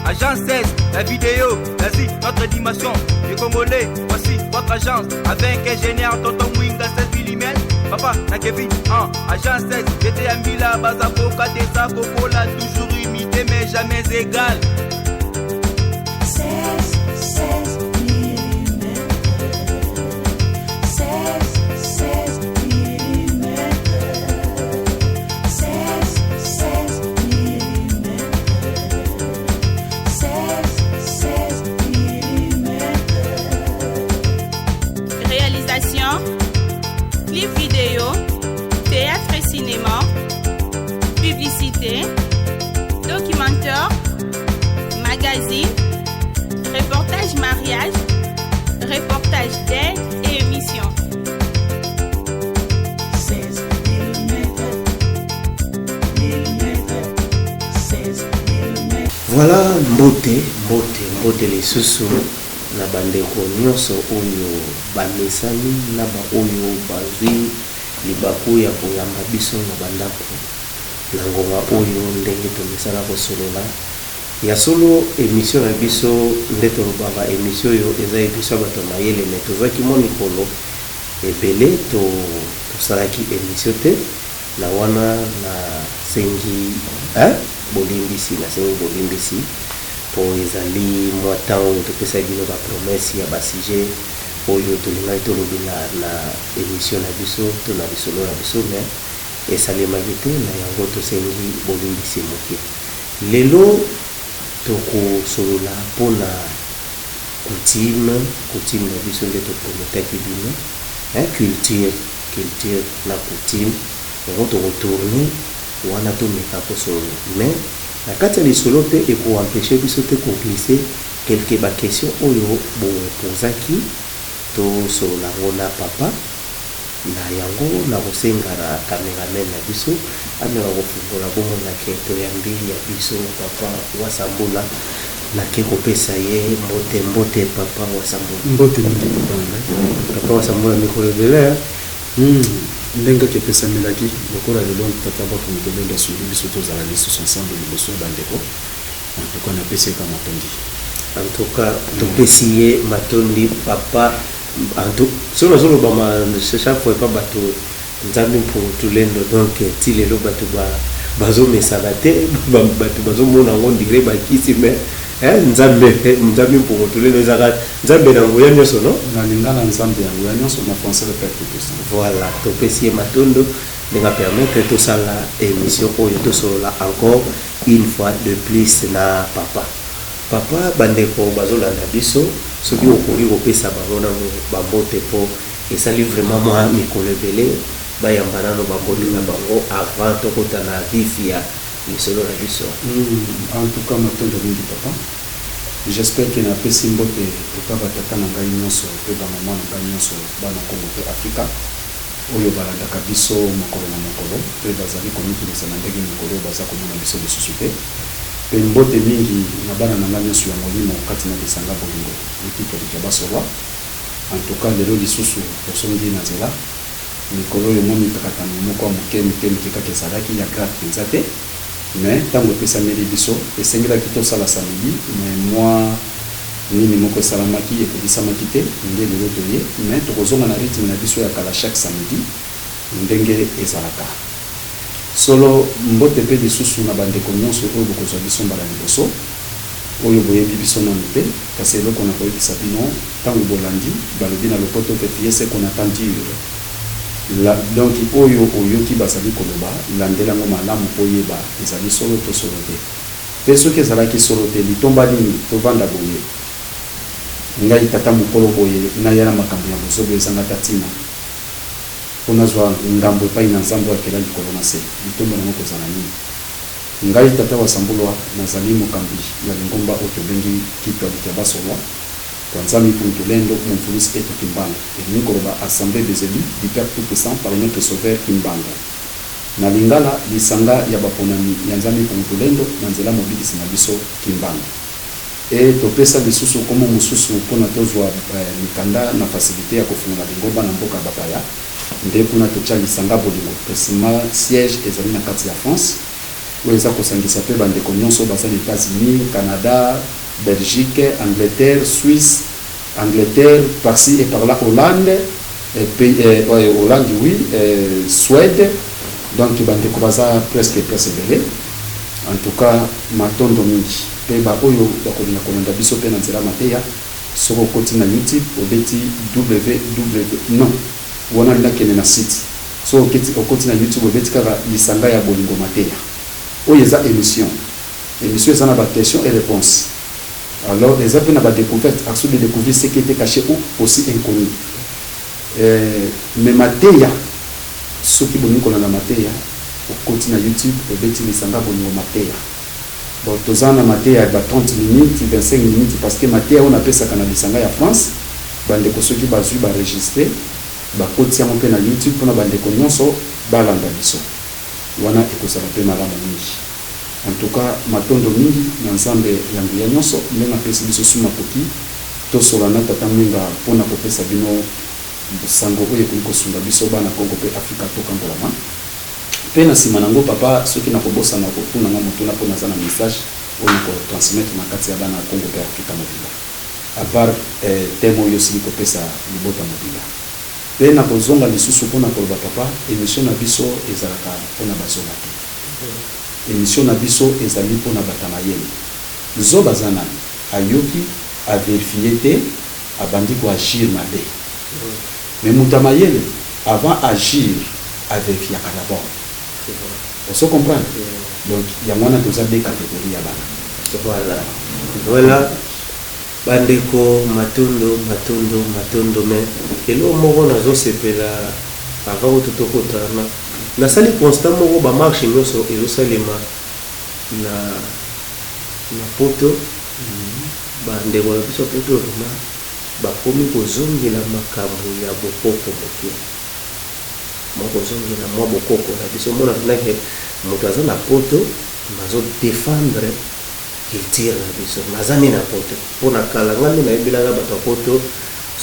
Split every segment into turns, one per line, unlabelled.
Agence 16, la vidéo, l'Asie, notre dimension. Les Congolais, voici votre agence. Avec ingénieur Tonton Mwinga 16 mm. Papa, na Kevin, 1, agence 16, j'étais à Mila, Bazaboka, Desa, Coca-Cola, toujours imité mais jamais égal.
16, 16 mm. 16, 16 mm. 16, 16 mm. 16, 16 mm.
Réalisation, clip vidéo, théâtre et cinéma, publicité, documentaire, magazine, reportage mariage, reportage d'aide et émission.
16 mm. Mm. 16 mm.
Voilà, mbote, mbote, mbote lisusu na bandeko nyonso oyo bamesani na baoyo bazwi libaku ya koyamba biso na bandako na ngonga oyo, ndenge tomesana kosolola. Ya solo, émission na biso nde tolobaka, émission oyo eza émission ya bato ya mayele, mais tozwaki mwa mikolo ebele tosalaki émission te. Na wana nasengi, hein? Bolimbisi, nasengi bolimbisi mpo ezali mwa ntango oyo topesaki bino bapromesses ya basujet oyo tolingaki tolobela na émission na biso to na lisolo na biso, mais esalemaki te. Na yango tosengi bolimbisi moke. Lelo tokosolola mpona coutume, coutume na biso nde toprometaki bino, hein, culture, culture na coutume. Yango tokotourner wana, tomeka kosolola, mais na kati ya lisolo mpe ekoempêcher biso te koglisser quelque baquestion oyo bopozaki, tosolola yango na papa. Na yango nakosenga na cameraman na biso ameka kofungola, bomona ke toyambi ya biso papa Wasambula. Nake kopesa ye mbote. Mbote, papa Wasambula.
Mbote mingi, papa na ngai.
Papa Wasambula, mikolo ebele.
Ndenge kaka epesamelaki, lokola lelo tata Bakongo Tolendo asungi biso tozala lisusu ensemble liboso ya bandeko, en tout cas napesi eka matondi.
En tout cas topesi ye matondi, papa. Soki nazoloba chaque fois epa bato Nzambe Mpungu Tulendo, donc ti lelo bato bazomesana te, bato bazomona yango ndire bakisi, mais Nzambe, Nzambe Mpungu Tulendo ezaka Nzambe na nguya nyonso, no?
Na lingala Nzambe ya nguya nyonso, na français le Père Tout-Puissant.
Voilà, topesi ye matondo ndenge apermettre tosala émission oyo, tosolola encore une fois de plus na papa. Papa, bandeko bazolanda biso, soki okoki kopesa bango nano bambote, mpo esali vraiment mwa mikolo ebele, bayamba nano bambote na bango avant tokota na vif ya lisolo na biso.
En tout cas matondo mingi, papa. J'espère ke napesi mbote epa batata na ngai nyonso mpe bamama na ngai nyonso, bana Kongo mpe Afrika oyo balandaka biso mokolo na mokolo mpe bazali komitungisa na ndenge mikolo oyo baza komona biso lisusu te. Mpe mbote mingi na bana na ngai nyonso ya molimo kati na lisanga bolingo ekitolika basolwa. En tout cas lelo lisusu tosongi na nzela. Mikolo oyo mwa mikakatano moko ya moke mike mike kaka ezalaki, ya grave mpenza te, mais ntango epesameli biso, esengelaki tosala samedi, mais mwa nini moko esalamaki, ekokisamaki te. Nde lelo toye, mais tokozonga na rythme na biso ya kala, chaque samedi ndenge ezalaka. Solo, mbote mpe lisusu na bandeko nyonso oyo bokozwa biso mbala liboso, oyo boyebi biso nanu te. Kasi eloko na koyebisa bino, ntango bolandi, balobi na lopoto "vérifier ce qu'on entend dire". La, donc oyo oyoki bazali koloba, landela yango malamu mpo oyeba ezali solo to solo te. Mpe soki ezalaki solo te, litomba nini tovanda boye, ngai tata mokolo boye naya na makambo ya bozobo ezanga ta ntina, mpo nazwa ngambo epai na Nzambe oyo akela likolo na se? Litomba nango kozala nini? Ngai tata wa Sambulwa, nazali mokambi ya lingomba oyo tobengi Kitwaliki ya Basolwa kwa Nzambi Mpungu Tulendo Mumfulusi Eto Kimbangu, elingi koloba Assemblée des élus du Père Tout-Puissant par notre Sauveur Kimbangu, na lingala lisanga ya baponami ya Nzambi Mpungu Tulendo na nzela mobikisi na biso Kimbangu. E topesa lisusu nkombo mosusu mpona tozwa mikanda na facilité ya kofungola lingomba na mboka ya bapaya. Nde kuna totya lisanga bolingo. Précisément siège ezali na kati ya France. Oyo eza kosangisa mpe bandeko nyonso baza na États-Unis, Canada, Belgique, Angleterre, Suisse, Angleterre, par-ci et par-là, Hollande, et pays, ouais, Hollande, oui, Suède. Donc bandeko baza presque place ebele. En tout cas, matondo mingi. Mpe baoyo bakolinga kolanda biso mpe na nzela mateya, soki okoti na YouTube, obeti www, non, wana nakende na site. Soki okoti na YouTube, obeti kaka Lisanga ya Bolingo Mateya. Oyo eza émission. Émission eza na baquestion et réponse. Alors eza mpe na badécouverte, action de découvrir ce qui était caché ou aussi inconnu. Mais mateya, soki bolingi kolanda mateya, okoti na YouTube, obeti Lisanga Bolingo Mateya. Bon, toza na mateya ya ba 30 minutes, 25 minutes, parce que mateya oyo napesaka na lisanga ya France, bandeko soki bazwi, baenregistre, bakoti yango mpe na YouTube mpona bandeko nyonso balanda biso. Wana ekozala mpe malamu mingi. En tout cas, matondo mingi na Nzambe ya nguya nyonso ndenge apesi biso su makoki tosola na tata Mwinga mpona kopesa bino sango oyo ekoki kosunga biso bana Kongo mpe Afrika tokangolama. Mpe na nsima nango, papa, soki nakobosana kotuna nga motuna, mpo naza na message oyo nakotransmettre na kati ya bana ya Kongo mpe Afrika mobimba, à part thème oyo osili kopesa libota mobimba. Mpe nakozonga lisusu mpona koloba, papa, émission na biso ezalaka mpona bazoba te. Émission na biso ezali mpona bato ya mayele. Zoba aza nani? Ayoki, averifie te, abandi koagir mabe. Mais moto ya mayele, avant agir, averifiaka d'abord. Ozo comprendre? Donc yango wana toza deux catégorie ya bana.
Voilà, bandeko, matondo, matondo, matondo. Mais eloko moko nazosepela, avant kutu tokota wana, nasali constat moko: bamarche nyonso ezosalema na Poto, bandeko na biso ya Poto vraiment bakomi kozongela makambo ya bokoko moke, mwa kozongela mwa bokoko na biso. Mona mpenake moto aza na Poto azodefendre culture na biso, maza nde na Poto. Mpo na kala, nga nde nayebelaka bato ya Poto,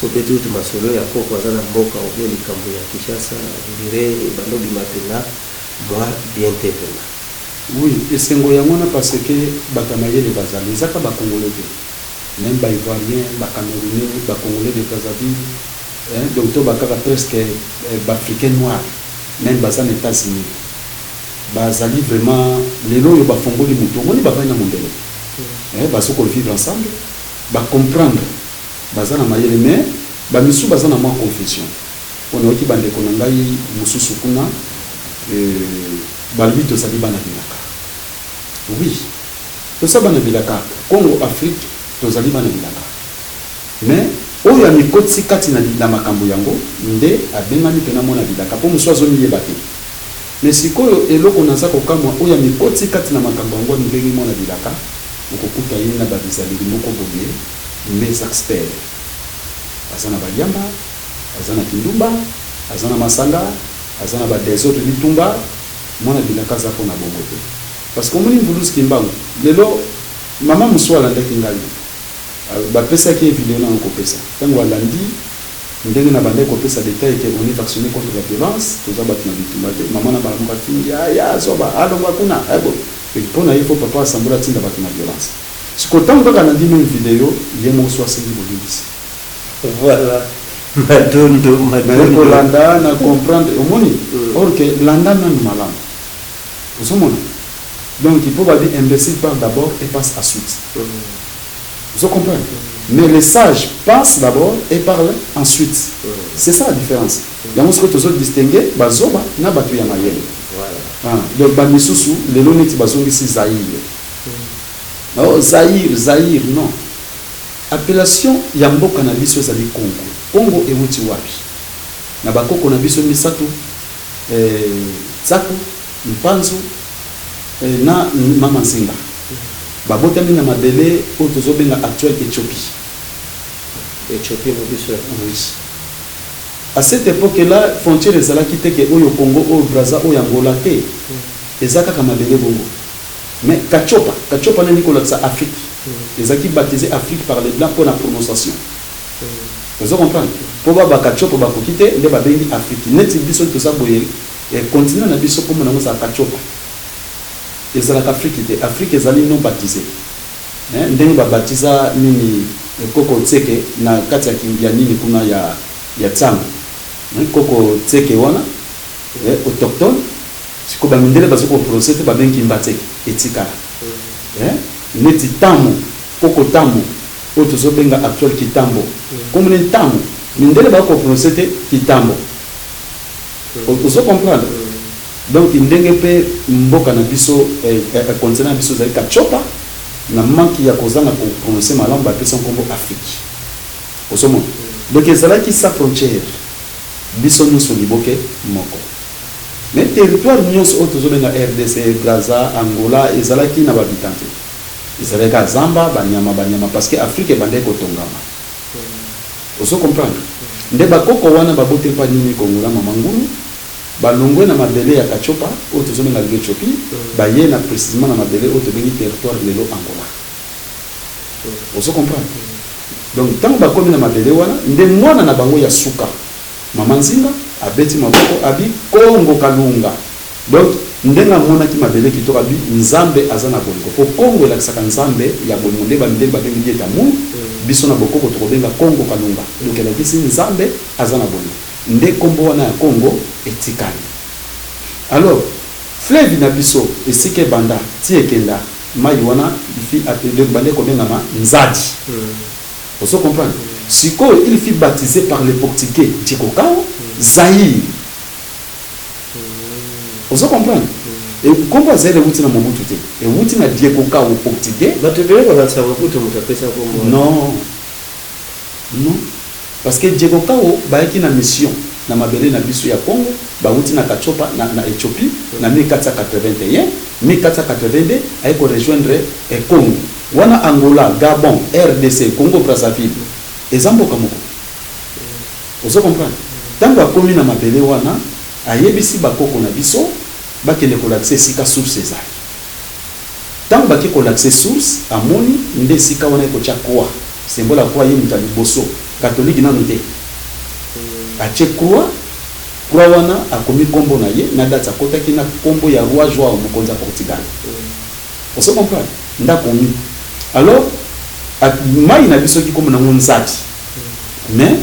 so obeti kutu masolo ya koko aza na mboka obie likambo ya Kinshasa, ondire ebanda obima mpenza mwa bien te vraiment.
Oui, esengo yango wana, parce que bato ya mayele bazali. Ezaka bacongolais te, même baivoirien, bacamerounais, bacongolais de Brazzaville, hein, donc to bakaka presque baafricain noir, même baza na États-Unis, bazali vraiment. Lelo oyo bafongoli motu, omoni, bavandi na mondele, bazo kovivre ensemble, bacomprendre, baza na mayele. Mais bamisu baza na mwa confusion. Mpo nayoki bandeko na ngai mosusu kuna, balobi tozali bana bilaka. Oui, toza bana bilaka. Congo, Afrique, tozali bana bilaka. Mais oyo amikotisi kati na makambo yango nde abengami mpena mwana bilaka, mpo mosu azomiyeba te. Mais sikoyo eloko naza kokamwa, oyo amikoti kati na makambo yango, amibengi mwana bilaka, okokuta ye na babizaleli moko boye, mes experts, aza na baliamba, aza na kindumba, aza na masanga, aza na badésordre, bitumba. Mwana bilaka aza mpona bongo te, parce que omoni Mvuluzi Kimbangu lelo, mama mosu alandaki ngai, bapesaki ye video nango kopesa. Ntango alandi ndenge na bandaki kopesa détail ke on est vacciné contre la violence, toza bato na bitumba te, mama na bala moko atindi ya azoba, alongwa kuna ebo mpo na ye fo papa asambola, atinda bato na violence. Siko ntango kaka alandi même video, ye moko so asengi bolimbisi.
Voilà, matondo.
Naye
Matondo.
Kolanda na comprendre, omoni, or ke landa nanu malamu, ozomona. Donc il faut babi imbécile parle d'abord et passe ensuite. Vous comprenez? Mais les sages passent d'abord et parlent ensuite. C'est ça la différence. Yango soki tozodistingue bazoba na bato ya mayele.
Voilà.
Ah, donc bamisusu lelo neti bazongisi Zaïre. Oh, Zaïre, Zaïre, non. Appellation ya mboka na biso ezali Congo. Congo ewuti wapi? Na bakoko na biso misato, Tsaku, Mpanzu na Mama Nzinga. Babotami na mabele oyo tozobenga actuelle Éthiopie.
Éthiopie na biso.
Oui. À cette époque-là, frontière ezalaki te ke oyo Congo, oyo Brazza, oyo Angola te. Eza kaka mabele bongo. Mais Kachopa, Kachopa nani kolakisa Afrique. Ezalaki baptisé Afrique par les Blancs pour la prononciation. Ozo comprendre? Po ba Kachopa bakoki te, nde babengi Afrique. Neti biso toza boye, continent na biso kombo nango ezala Kachopa. Ezalaka Afrique te. Afrique ezali non baptisé. Hein, ndenge babatiza nini, koko Tseke na kati ya nini kuna ya Tsango. Hein, koko Tseke wana autochtone, sikoyo bamindele bazoki koprononcer te, babengi Mbatseke, etikala. Hein, neti Tamo, koko Tamo oyo tozobenga actuel Kitambo, komona Ntamu, mindele bakoprononcer te Kitambo. Ozo comprendre? Donc ndenge mpe mboka na biso, continent na biso ezali Katiopa, na manque ya kozanga koprononcer malamu, bapesa nkombo Afrique. Ozomona? Donc ezalaki sans frontière, biso nyonso liboke moko. Mais territoire nyonso oyo tozobenga RDC, Braza, Angola, ezalaki na bahabitant te, ezalaki kaka zamba, banyama banyama, parce que Afrique ebandaki kotongama. Ozo comprendre? Nde bakoko wana babote mpa nini, Kongola, mama Ngulu, balongwe na mabele ya Katiopa oyo tozobenga lelo Éthiopie, baye na précisément na mabele oyo tobengi territoire lelo Angola. Ozo comprendre? Donc ntango bakomi na mabele wana, nde mwana na bango ya suka, mama Nzinga, abeti maboko, abi Kongo Kalunga. Donc ndenge amonaki mabele kitoko, abi Nzambe aza na bolingo, po Kongo elakisaka Nzambe ya bolingo. Nde bamindele babengi Dieu d'amour, biso na bokoko tokobenga Kongo Kalunga. Donc elakisi Nzambe aza na bolingo, nde nkombo wana ya Kongo etikali. Alors fleuve na biso, esika ebanda ti ekenda mai wana, ifi bande kobengama Nzadi. Ozo comprendre? Sikoyo il fut baptisé par les Portugais, Diego Cao, Zaïre. Ozo comprendre? Nkombo ya Zaïre ewuti na Mobutu te, ewuti na Diego Cao, Portugais.
Bato ebele bakanisaka Mobutu moto apesa nkombo wana.
Non, non, parce que Diego Cao bayaki na mission na mabele na biso ya Congo, bawuti na Katiopa na Éthiopie na 1481, 1482 aye korejoindre Congo wana. Angola, Gabon, RDC, Congo Brazzaville eza mboka moko. Ozo comprendre? Ntango akomi na mabele wana, ayebisi bakoko na biso bakende kolakisa esika source ezali. Ntango bake kolakisa source, amoni nde esika wana ekotya croix, symbole ya croix. Ye moto ya liboso, catholique nanu te, atie croix. Croix wana akomi nkombo na ye na date akotaki, na nkombo ya roi Joao, mokonzi ya Portugal. Ozo comprendre? Nde akomi. Alors mai na biso soki kombo nango Nzadi, mais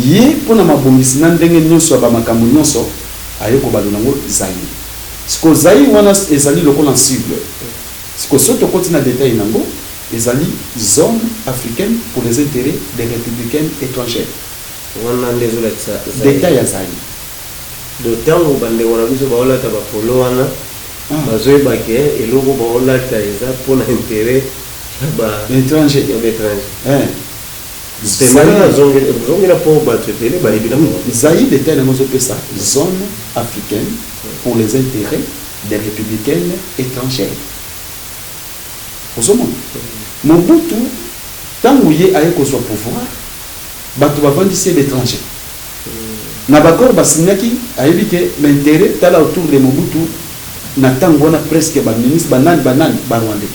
ye mpona mabongisi na ndenge nyonso ya bamakambo nyonso, aye kobalola yango Zaire. Siko Zaire wana ezali lokola cible. Siko soki tokoti na détail nango, ezali zone africaine pour les intérêts des républicaines étrangères.
Wana nde ezolakisa.
Détail ya Zaire.
Do ntango bandeko na biso baolata bapolo wana, bazoyeba ke eloko baolata eza mpona intérêt ya ba
étranger.
Ya baétranger.
Zaïre.
Zongela mpo bato ebele bayebi na
Oui, Zaïre, détail nango ezopesa zone africaine pour les intérêts des républicaines étrangères. Ozomona, Mobutu ntango ye aye kozwa pouvoir, bato bavandisi ye baétranger na baaccord basignaki, ayebi ke baintérêt, tala autour de Mobutu na ntango wana, presque baministre banani banani, barwandais.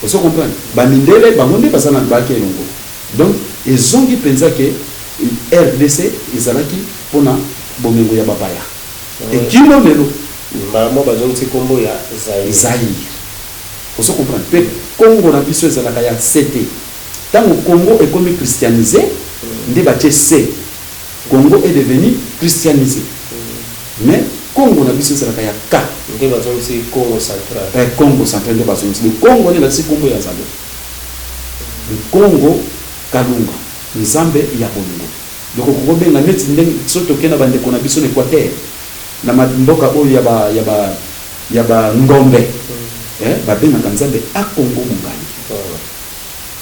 Ozo comprendre? Bamindele bango nde baza na bayaki elongo. Donc ezongi mpenza ke RDC ezalaki mpona bomengo ya bapaya ekino lelo.
Mbala moko bazongisi nkombo ya Zaire.
Zaire. Ozo comprendre? Mpe Congo na biso ezalaka ya c te. Ntango Congo ekomi christianisé, nde batie c. Congo est devenu christianisé, mais Congo na biso ezalaka ya K.
Nde bazongisi Congo Central.
Congo Central nde bazongisi. Le Congo nde elakisi nkombo ya Nzambe, le Congo Kalunga, Nzambe ya bolingo. Donc okokobenga neti ndenge soki tokei na bandeko na biso na Équateur, na mboka oyo ya bangombe, babengaka Nzambe Akongo Mongali.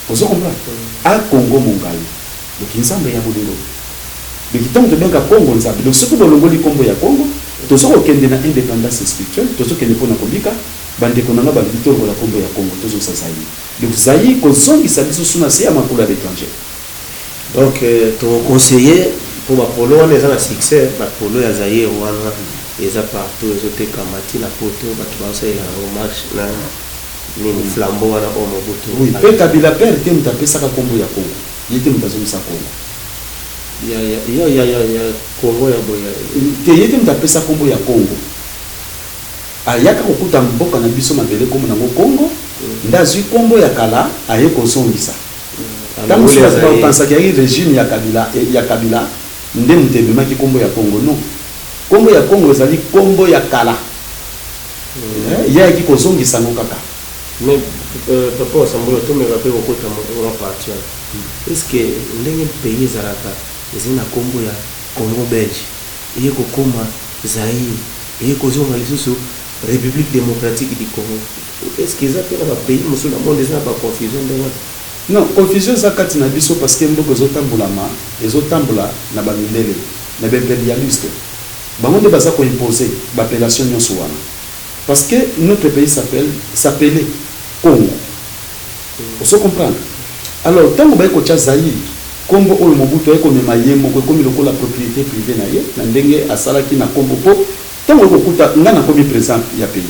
Ozo comprendre? Akongo Mongali, donc Nzambe ya bolingo. Donc ntango tobenga Congo Nzambe, donc soki bolongoli nkombo ya Congo, toza kokende na indépendance spirituelle, tozokende mpona kobika. Bandeko na nga balobi tolongola nkombo ya Congo, tozongisa Zaïre. Donc Zaïre kozongisa biso su na se ya makolo ya l'étranger.
Donc tokoconseiller mpo bapolo wana eza na succès. Bapolo ya Zaire wana eza partout, ezotekama ntina poto, bato bazosalela yango marche na nini, flambeau wana oyo Mobutu.
Oui, mpe Kabila père te moto apesaka nkombo ya Congo, ye te moto azongisa Congo.
Ya Congo ya boye.
Te, ye te moto apesa nkombo ya Congo. Ayaka kokuta mboka na biso mabele nkombo nango Congo, nde azwi nkombo ya kala, aye kozongisa. Ntango mosusu bato bakanisaki yaki régime ya Kabila, ya Kabila nde moto ebimaki nkombo ya Congo. Non, nkombo ya Congo ezali nkombo ya kala. Ye ayaki kozongisa yango kaka.
Mais papa Wasambula, tomeka mpe kokota mwa partie wana. Est ce que ndenge pays ezalaka, ezali na nkombo ya Congo belge, eye kokóma Zaire, eye kozonga lisusu République démocratique du Congo, est ce que eza mpe na bapays mosusu na monde eza na baconfusion ndenge wana?
Non, confusion eza kati na biso parce que mboka ezotambolama, ezotambola na bamindele, na baimpérialiste. Bango nde baza koimpose baappellation nyonso wana, parce que notre pays s'appelait Congo, ozo comprendre? Alors ntango baye kotya Zaïre, nkombo oyo Mobutu aye komema ye moko, ekomi lokola propriété privée na ye, na ndenge asalaki na nkombo. Mpo ntango okokuta nga nakomi président ya pays,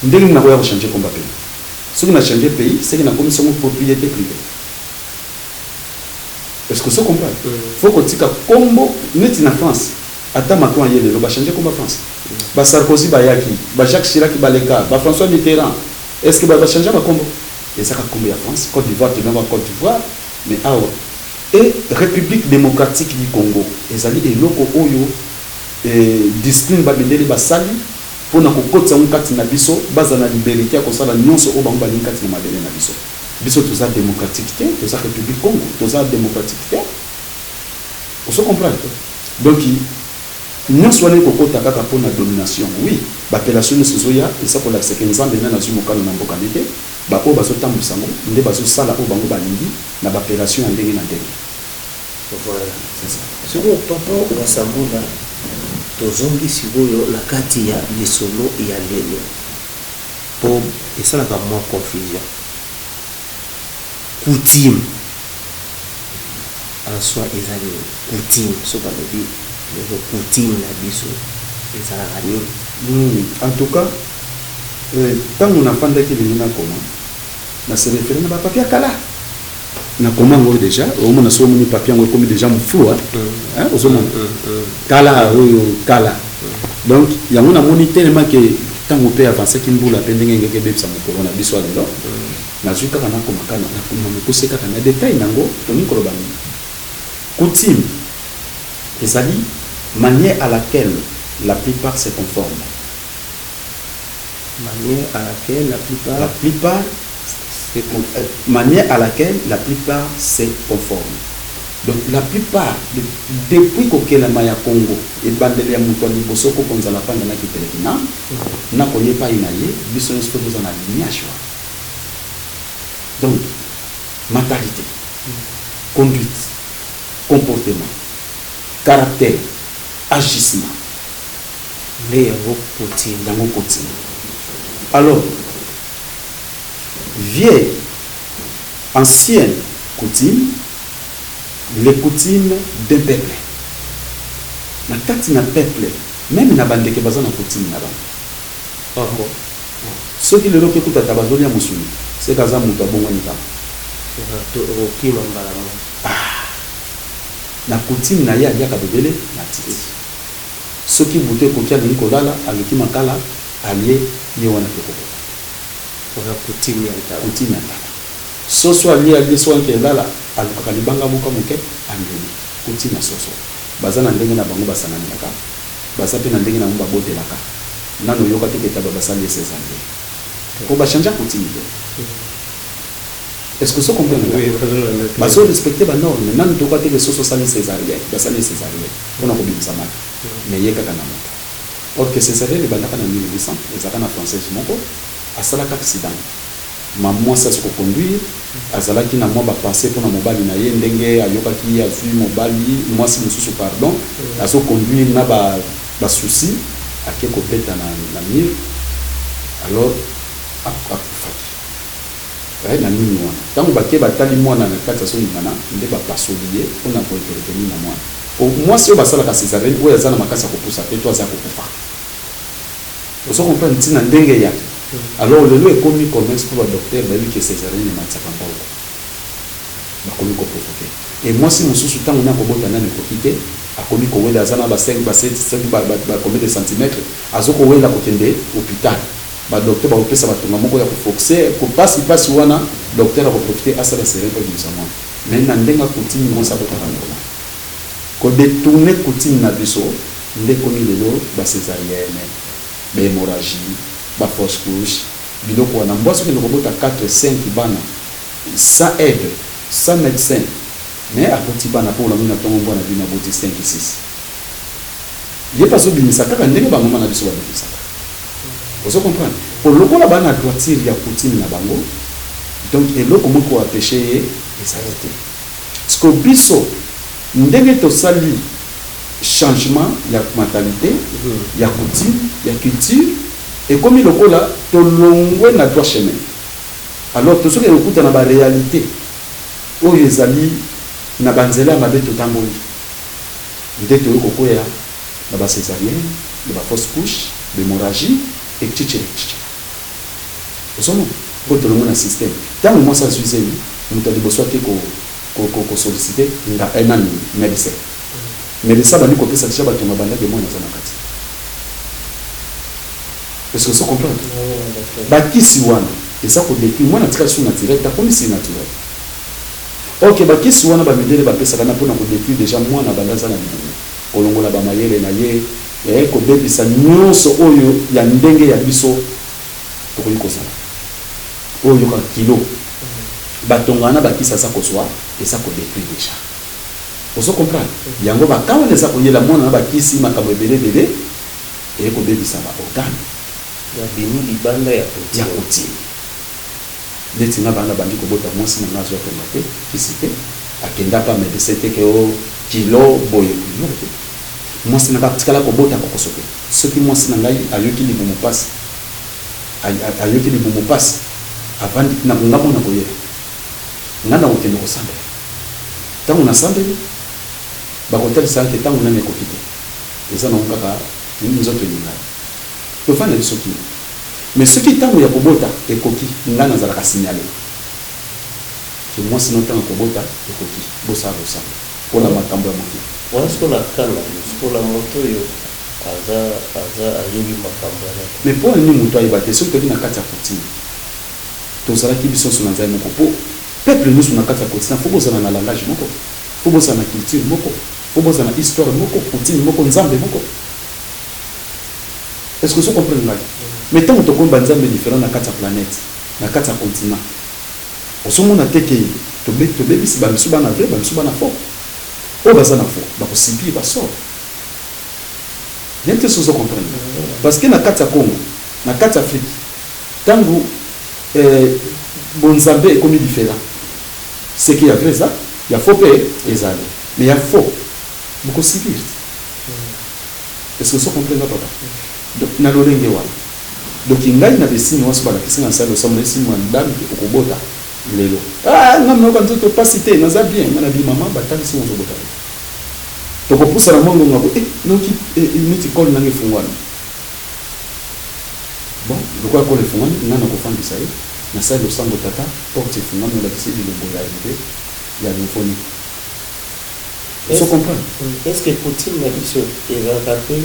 ndenge nini nakoya kochange nkombo ya pays? Soki na change pays, seki nakomi songo propriété privée. Est ce que ozo comprendre? Faut kotika nkombo neti na France. Ata Macron aye lelo, bachange nkombo ya France? Basarkozy bayaki, bajacques Chirac baleka, bafrançois Mitterrand, est ce que bachange bakombo? Ezaka nkombo ya France. Côte d'Ivoire, tobengaka Côte d'Ivoire. Mais awa e République démocratique du Congo ezali eloko oyo discipline bamindele basali mpona kokotisa yango kati na biso, baza na liberté ya kosala nyonso oyo bango balingi kati na mabele na biso. Biso toza démocratique te, toza République Congo, toza démocratique te, ozo comprendre? Donc nyonso wana ekokota kaka mpona domination. Oui, baappellation nyonso ezoya, eza kolakisaka Nzambe nde nazwi mokano na mboka nde te. Baoyo bazotambwisa yango nde bazosala oyo bango balingi na baappellation ya ndenge na ndenge.
Voilà.
C'est ça.
Sikoyo, papa Wasambula, tozongi sikoyo na kati ya lisolo ya lelo, mpo esalaka mwa confusion. Coutume en soi eza nini? Coutume, so balobi lelo coutume na biso, ezalaka nini?
En tout cas, ntango nafandaki elingi nakoma, na se référé na bapapier ya kala. Nakoma yango déjà, omona, so omoni papier yango ekomi déjà moflu, hein, ozomona kala oyo kala. Donc yango namoni telema ke ntango mpe avancaki mbula mpe ndenge engeki ebebisa mokolo na biso ya lelo, nazwi kaka nakoma kaka na mokuse, kaka na détail nango. Tolingi koloba nini? Coutume ezali manière à laquelle la plupart se conforment.
Manière à laquelle la plupart
la plupart
se conforment.
Manière à laquelle la plupart se conforment. Donc la plupart, depuis kokelama ya Congo, ebandeli ya moto ya liboso kokonzala panda na kiteleki na na koyepa ye na ye, biso nyonso mpo toza na lignage wana. Donc mentalité, conduite, comportement, caractère, agissement.
Nde yango coutume.
Yango coutume. Alors vieille, ancienne coutume, les coutumes d'un peuple. Na kati na peuple même, na bandeke baza na coutume na bango.
Ah bon?
Soki lelo okekutata bazolia mosuni, seka aza moto abongwani kaka.
Okima mbala moko.
Na coutume na ye, aliaka bebele na titi. Soki butu ekoki, alingi kolala, aluki makala, alie ye wana te kokota.
Oza coutume ya ntaba.
Coutume ya ntaba. Soso alie, alie, so anke elala, alukaka libanga moko moke, ameli. Coutume ya soso. Baza na ndenge na bango basanganelaka, baza mpe na ndenge na bango babotelaka. Nano oyoka te ketaba basali ye césarienne po bachange coutume te. Est ce que ozo comprendre? Bazo respecte banorme. Nanu toyoka te ke soso osali césarienne, basali ye césarienne mpona kobimisa maki, mais ye kaka na moto. Or que césarienne ebandaka na 1800, ezalaka na Française moko asalaka accident. Ma mwasi aza koconduire, azalaki na mwa bapensées mpona mobali na ye, ndenge ayokaki ye azwi mobali mwasi mosusu, pardon, azoconduire na basoucis, ake kobeta na mur, alors akufaki na nini wana. Ntango bake batali mwana na kati, azoningana, nde bapasoli ye mpona kointervenir na mwana. Mwasi oyo basalaka césarienne, oyo aza na makasi ya kopusa te to aza kokufa. Ozo comprendre ntina ndenge eyaki? Alors lelo ekomi commerce, mpo badocteur bayebi ke césarienne ematisaka mbongo. Bakomi koprovoquer. E mwasi mosusu, ntango na kobota nani ekoki te, akomi kowela, aza na ba 5, ba 7, soki ba combien de centimètre, azokowela kokende hôpital. Badocteur bakopesa batonga moko ya koforcer, kopasi mpasi wana. Docteur akoprofiter, asala sere mpo ebimisa mwana. Mais na ndenge coutume, mwasi abotaka normal. Kodétourner coutume na biso nde ekomi lelo bacésarienne, bahémorragie, bafausse couche, biloko wana. Mbwa soki kobota 4, 5 bana sans aide, sans médecin, mais aboti bana mpo olamwi na ntongo, mbwa na bino aboti 5, 6. Ye mpe azobimisa kaka ndenge bamama na biso babimisaka. Ozo comprendre? Po lokola bana droiture ya coutume na bango, donc eloko moko apeshe ye ezali te. Parce que biso, ndenge tosali changement ya mentalité, ya coutume, ya culture, ekomi lokola tolongwe na droit chemin. Alors tosoki ekokuta na baréalité oyo ezali na banzela ya mabe, totamboli nde toyei kokwea na bacésarienne, na bafausse couche, bhémorragie, etc, etc. Ozomona mpo tolongwe na système. Ntango mwasi azwi zemi, moto ya liboso ake kosolliciter nani? Médecin. Médecin abandi kopesa deja batonga bandaki, mwana aza na kati. Est-ce que ozo comprendre? Bakisi wana eza kodétruire mwana, atikali su naturel te, akomi surnaturel. Ok, bakisi wana bamindele bapesaka na mpona kodétruire déjà mwana banda aza na libumu, kolongola bamayele na ye, kobebisa nyonso oyo ya ndenge ya biso tokoki kozala oyo yoka kilo. Batonga wana, bakisi aza kozwa, eza kodétruire déjà. Ozo comprendre yango? Baka wana eza koyela mwana na bakisi, makambo ebele ebele eye kobebisa baorgane.
Babimi libanda ya
ya coutume. Neti nga, bana bandi kobota, mwasi na nga azwa tonga te, kisi te, akenda pa médecin te ke o kilo boye, eloko te. Mwasi na nga atikala kobota kokoso te. Soki mwasi na ngai ayoki libumu pasi, ayoki libumu pasi, avandi na nga mona koyeba nga na kokende kosambela. Ntango nasambeli, bakotalisa ke ntango nani ekoki te, eza nango kaka nzoto elingana, tofanda biso kino. Mais soki ntango ya kobota ekoki, nga nazalaka signalé ke mwasi no ntango ya kobota ekoki, bosala losambo mpona makambo ya mokili.
Wana sikoyo na kana sikoyo na moto oyo aza ayebi makambo wana te.
Mais mpo nini moto ayeba te? Soki toki na kati ya coutume, tozalaki biso nyonso na nzambe moko. Mpo peuple nyonso na kati ya continent, faut bozala na langage moko, faut bozala na culture moko, faut bozala na histoire moko, coutume moko, nzambe moko. Est ce que ozo comprendre ngai? Mais ntango tokomi banzambe différent na kati ya planète, na kati ya continent, ozomona te ke tobebisi? Bamisu bana vrai, bamisu bana faux. Oyo baza na faux bakosubir basort nete. So ozo comprendre? Parce que na kati ya Congo, na kati ya Afrique, ntango bonzambe ekomi différent, ce qui ya vrai eza, ya faux mpe ezali, mais ya faux bokosubir. Est ce que ozo comprendre, papa? Donc na lolenge wana, donc ngai na besini wana, so balakisi nga, nasali losambo, nayesi madame ke okobota lelo. Ah, nga nayoka nzoto pasi te, naza bien. Nga na bi mama, batalisi ngo, ozobota lelo. Tokopusana mwa ngonga bo, noki neti col nanga efungwami. Bon, lokola col efungwami, nga na kofandisa ye, nasali losambo: tata, porte efungwami, olakisi bilembo ya arrivée ya nouveau-né. Ozo comprendre?
Est ce que coutume na biso ezalaka mpe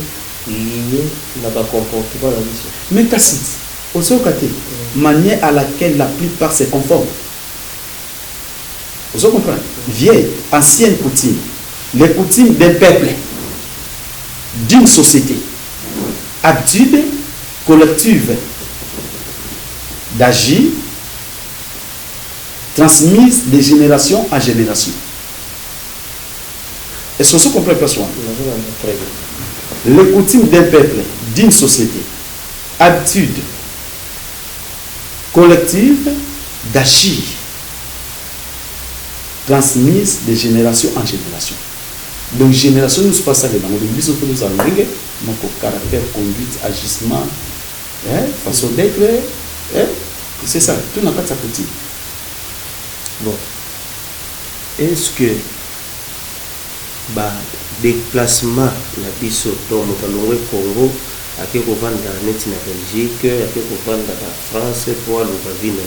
lié na bacomportement na biso?
Mais kasi ozoyoka te, manière à laquelle la plupart se conforment. Ozo comprendre? Vieille, ancienne coutume, les coutumes d'un peuple, d'une société, habitude collective d'agir transmise de génération en génération. Est-ce que vous comprenez, place wana?
Nazolanda très bien.
Les coutumes d'un peuple, d'une société, habitude collective d'agir transmise de génération en génération. Donc génération nyonso basalela yango. Donc biso mpo tozala ndenge moko, caractère, conduite, agissement, hein, façon d'être, hein, c'est ça tout na kati ya coutume.
Bon, est ce que badéplacement na biso, donc moto alongwe Congo, ake kovanda neti na Belgique, ake kovanda na France mpo aluka vie na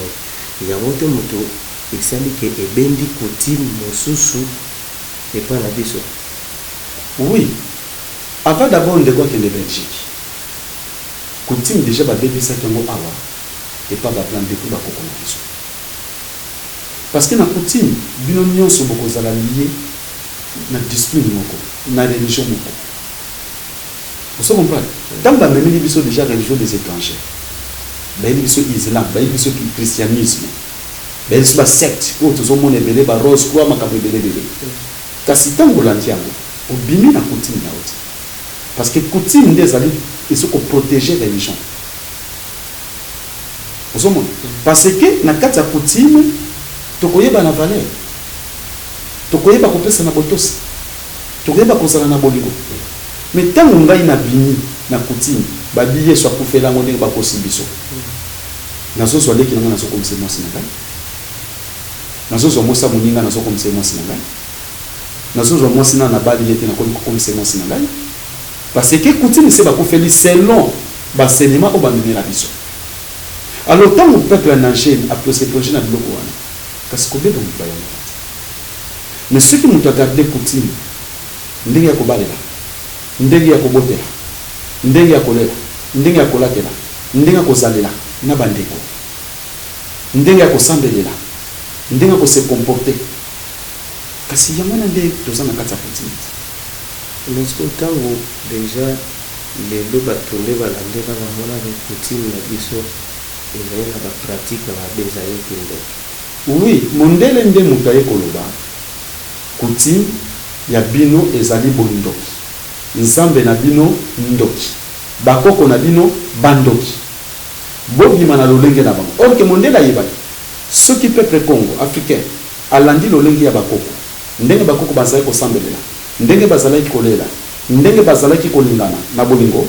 ye, yango te moto esali ke ebendi coutume mosusu epai na biso?
Oui, avant d'abord ndeko akende Belgique, coutume déjà babebisaki yango awa epa ba blanc depuis bakoko na biso. Parce que na coutume bino nyonso bokozala lié na discipline moko, na religion moko. Ozo comprendre? Ntango bamemeli biso déjà religion des étrangers, bayeli biso islam, bayeli biso christianisme, bayeli biso basecte oyo tozomona ebele, ba rose croix, makambo ebele ebele. Kasi ntango olandi yango, obimi na coutume na yo te, parce que coutume nde ezali ezo koprotéger religion. Ozomona, parce que na kati ya coutume tokoyeba na valeur, tokoyeba kopesa na botosi, tokoyeba kozala na bolingo. Mais ntango ngai nabimi na coutume, babi Yesu akufela yango ndenge bakosi biso, nazozwa leki na ngai, nazokomisa mwasi na ngai, nazozwa mwasi ya moninga, nazokomisa mwasi na ngai, nazozwa mwasi na nabali ye te, nakomi kokomisa mwasi na ngai, parce que coutume se bakufeli selon basenema oyo bamemela biso. Alors ntango peuple ya nager se plonger na biloko wana, kasi kobeba moto bayango te. Mais soki moto agarde coutume, ndenge ya kobalela, ndenge ya kobotela, ndenge ya kolela, ndenge ya kolatela, ndenge ya kozalela na bandeko, ndenge ya kosambelela, ndenge ya kose comporter, kasi yango wana nde toza na kati ya coutume te.
Mais sikoyo ntango déjà lelo bato nde balandela, bamonaka coutume na biso ezali na bapratique ya mabe, ezali kindoki.
Oui, mondele nde moto aye koloba coutume ya bino ezali bondoki, nzambe na bino ndoki, bakoko na bino bandoki, bobima na lolenge na bango. Or ke mondele ayebaki soki peuple Congo africain alandi lolenge ya bakoko, ndenge bakoko bazalaki kosambelela, ndenge bazalaki kolela, ndenge bazalaki kolingana na bolingo,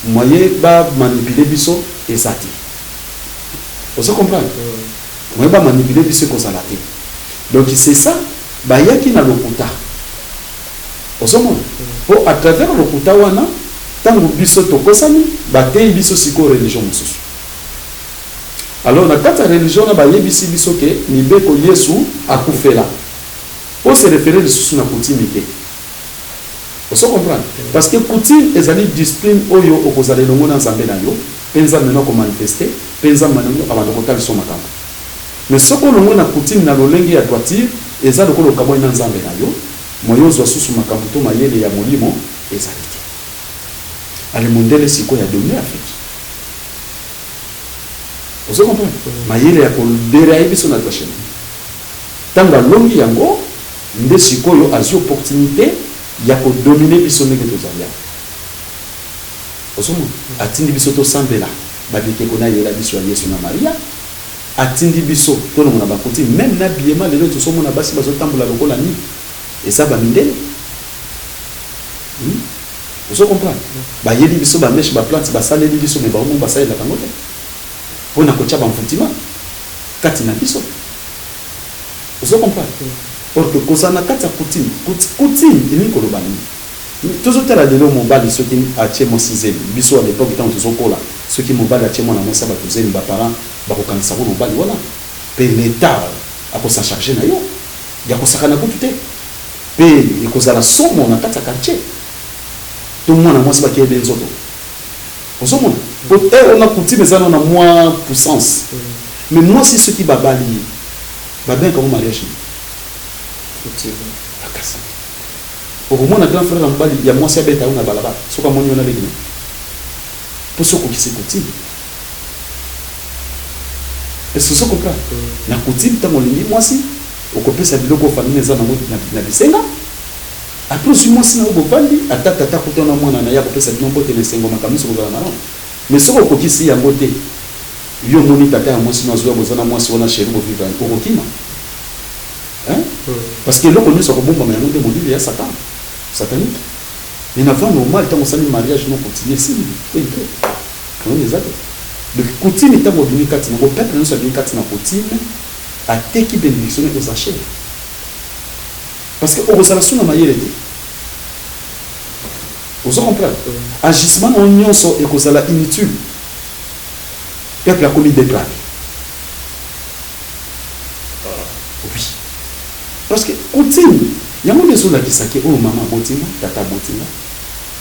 moyen bamanipuler biso eza te. Ozo comprendre? Moyen bamanipuler biso ekozala te. Donc c'est ça, bayaki na lokuta. Ozomona, mpo à travers lokuta wana, ntango biso tokosami, bateyi biso sikoyo religion mosusu. Alors na kati ya religion wana, bayebisi biso ke mibeko Yesu akufela po se référer lisusu na coutume te. Ozo comprendre? Parce que coutume ezali discipline oyo okozala elongo na Nzambe na yo, mpe Nzambe na komanifester, mpe Nzambe na yo abanda kotalisa makambo. Mais soki olongwe na coutume na lolenge ya droiture, eza lokola okabwani na Nzambe na yo, moyo ozwa susu makambo to mayele ya molimo ezali te. Ale mondele sikoyo adominer Afrique. Ozo comprendre? Mayele ya kodérailler biso na droit chemin, ntango alongi yango, nde sikoyo azwi opportunité ya kodominer biso ndenge tozali awa. Ozomona, atindi biso tosambela babikeko na yela biso ya Yesu na Maria, atindi biso tolongo na bacoutume, même na biema. Lelo tozomona basi bazotambola lokola nini, eza bamindele, Ozo comprendre? Bayeli biso bamèches, baplante basaleli biso, mais bango basalelaka yango te mpona kotia bamvutima kati na biso. Ozo comprendre? Or que kozala na kati ya coutume, coutume elingi koloba nini? Tozotala lelo, mobali soki atie mwasi zemi, biso à l'époque ntango tozokola, soki mobali atie mwana mwasi ya bato zemi, baparent bakokangisa ngo mobali wana, mpe l'État akosa charge na yo ya kosakana kutu te, mpe ekozala somo na kati ya quartier. To mwana mwasi bakeyebe nzoto. Ozomona, po ere wana coutume eza nano na mwa puissance. Mais mwasi soki babali ye, babengaka ngo mariage nini?
Coutume.
Makasi. Okomona grand frère ya mobali ya mwasi abeta yo na balabala soki amoni yo na leki na, mpo soki okokisi coutume. Est-ce que ozo comprendre? Na coutume, ntango olingi mwasi, okopesa biloko oyo famille eza nango na bisenga. Après ozwi mwasi na yo, bovandi, ata tata kuta na mwana na ye akopesa bino mbote na esengo, makambo nyonso kozala malamu. Mais soki okokisi yango te, yo omoni tata ya mwasi no azoya, boza na mwasi wana chéri, bovivre, okokima, hein? Parce que eloko nyonso akobombama yango nde molili ya Satan, satanique. Mais na voie normale, ntango osali mariage non coutumier, esili, po problème eza te. Donc coutume, ntango obimi kati nango, peuple nyonso abimi kati na coutume, ateki bénédiction aux enchères, parce que okozala su na mayele te. Ozo comprendre? Agissement na yo nyonso ekozala inutile. Peuple akomi dépravé. Oui, parce que coutume yango nde ezolakisaki oyo mama aboti nga, tata aboti nga,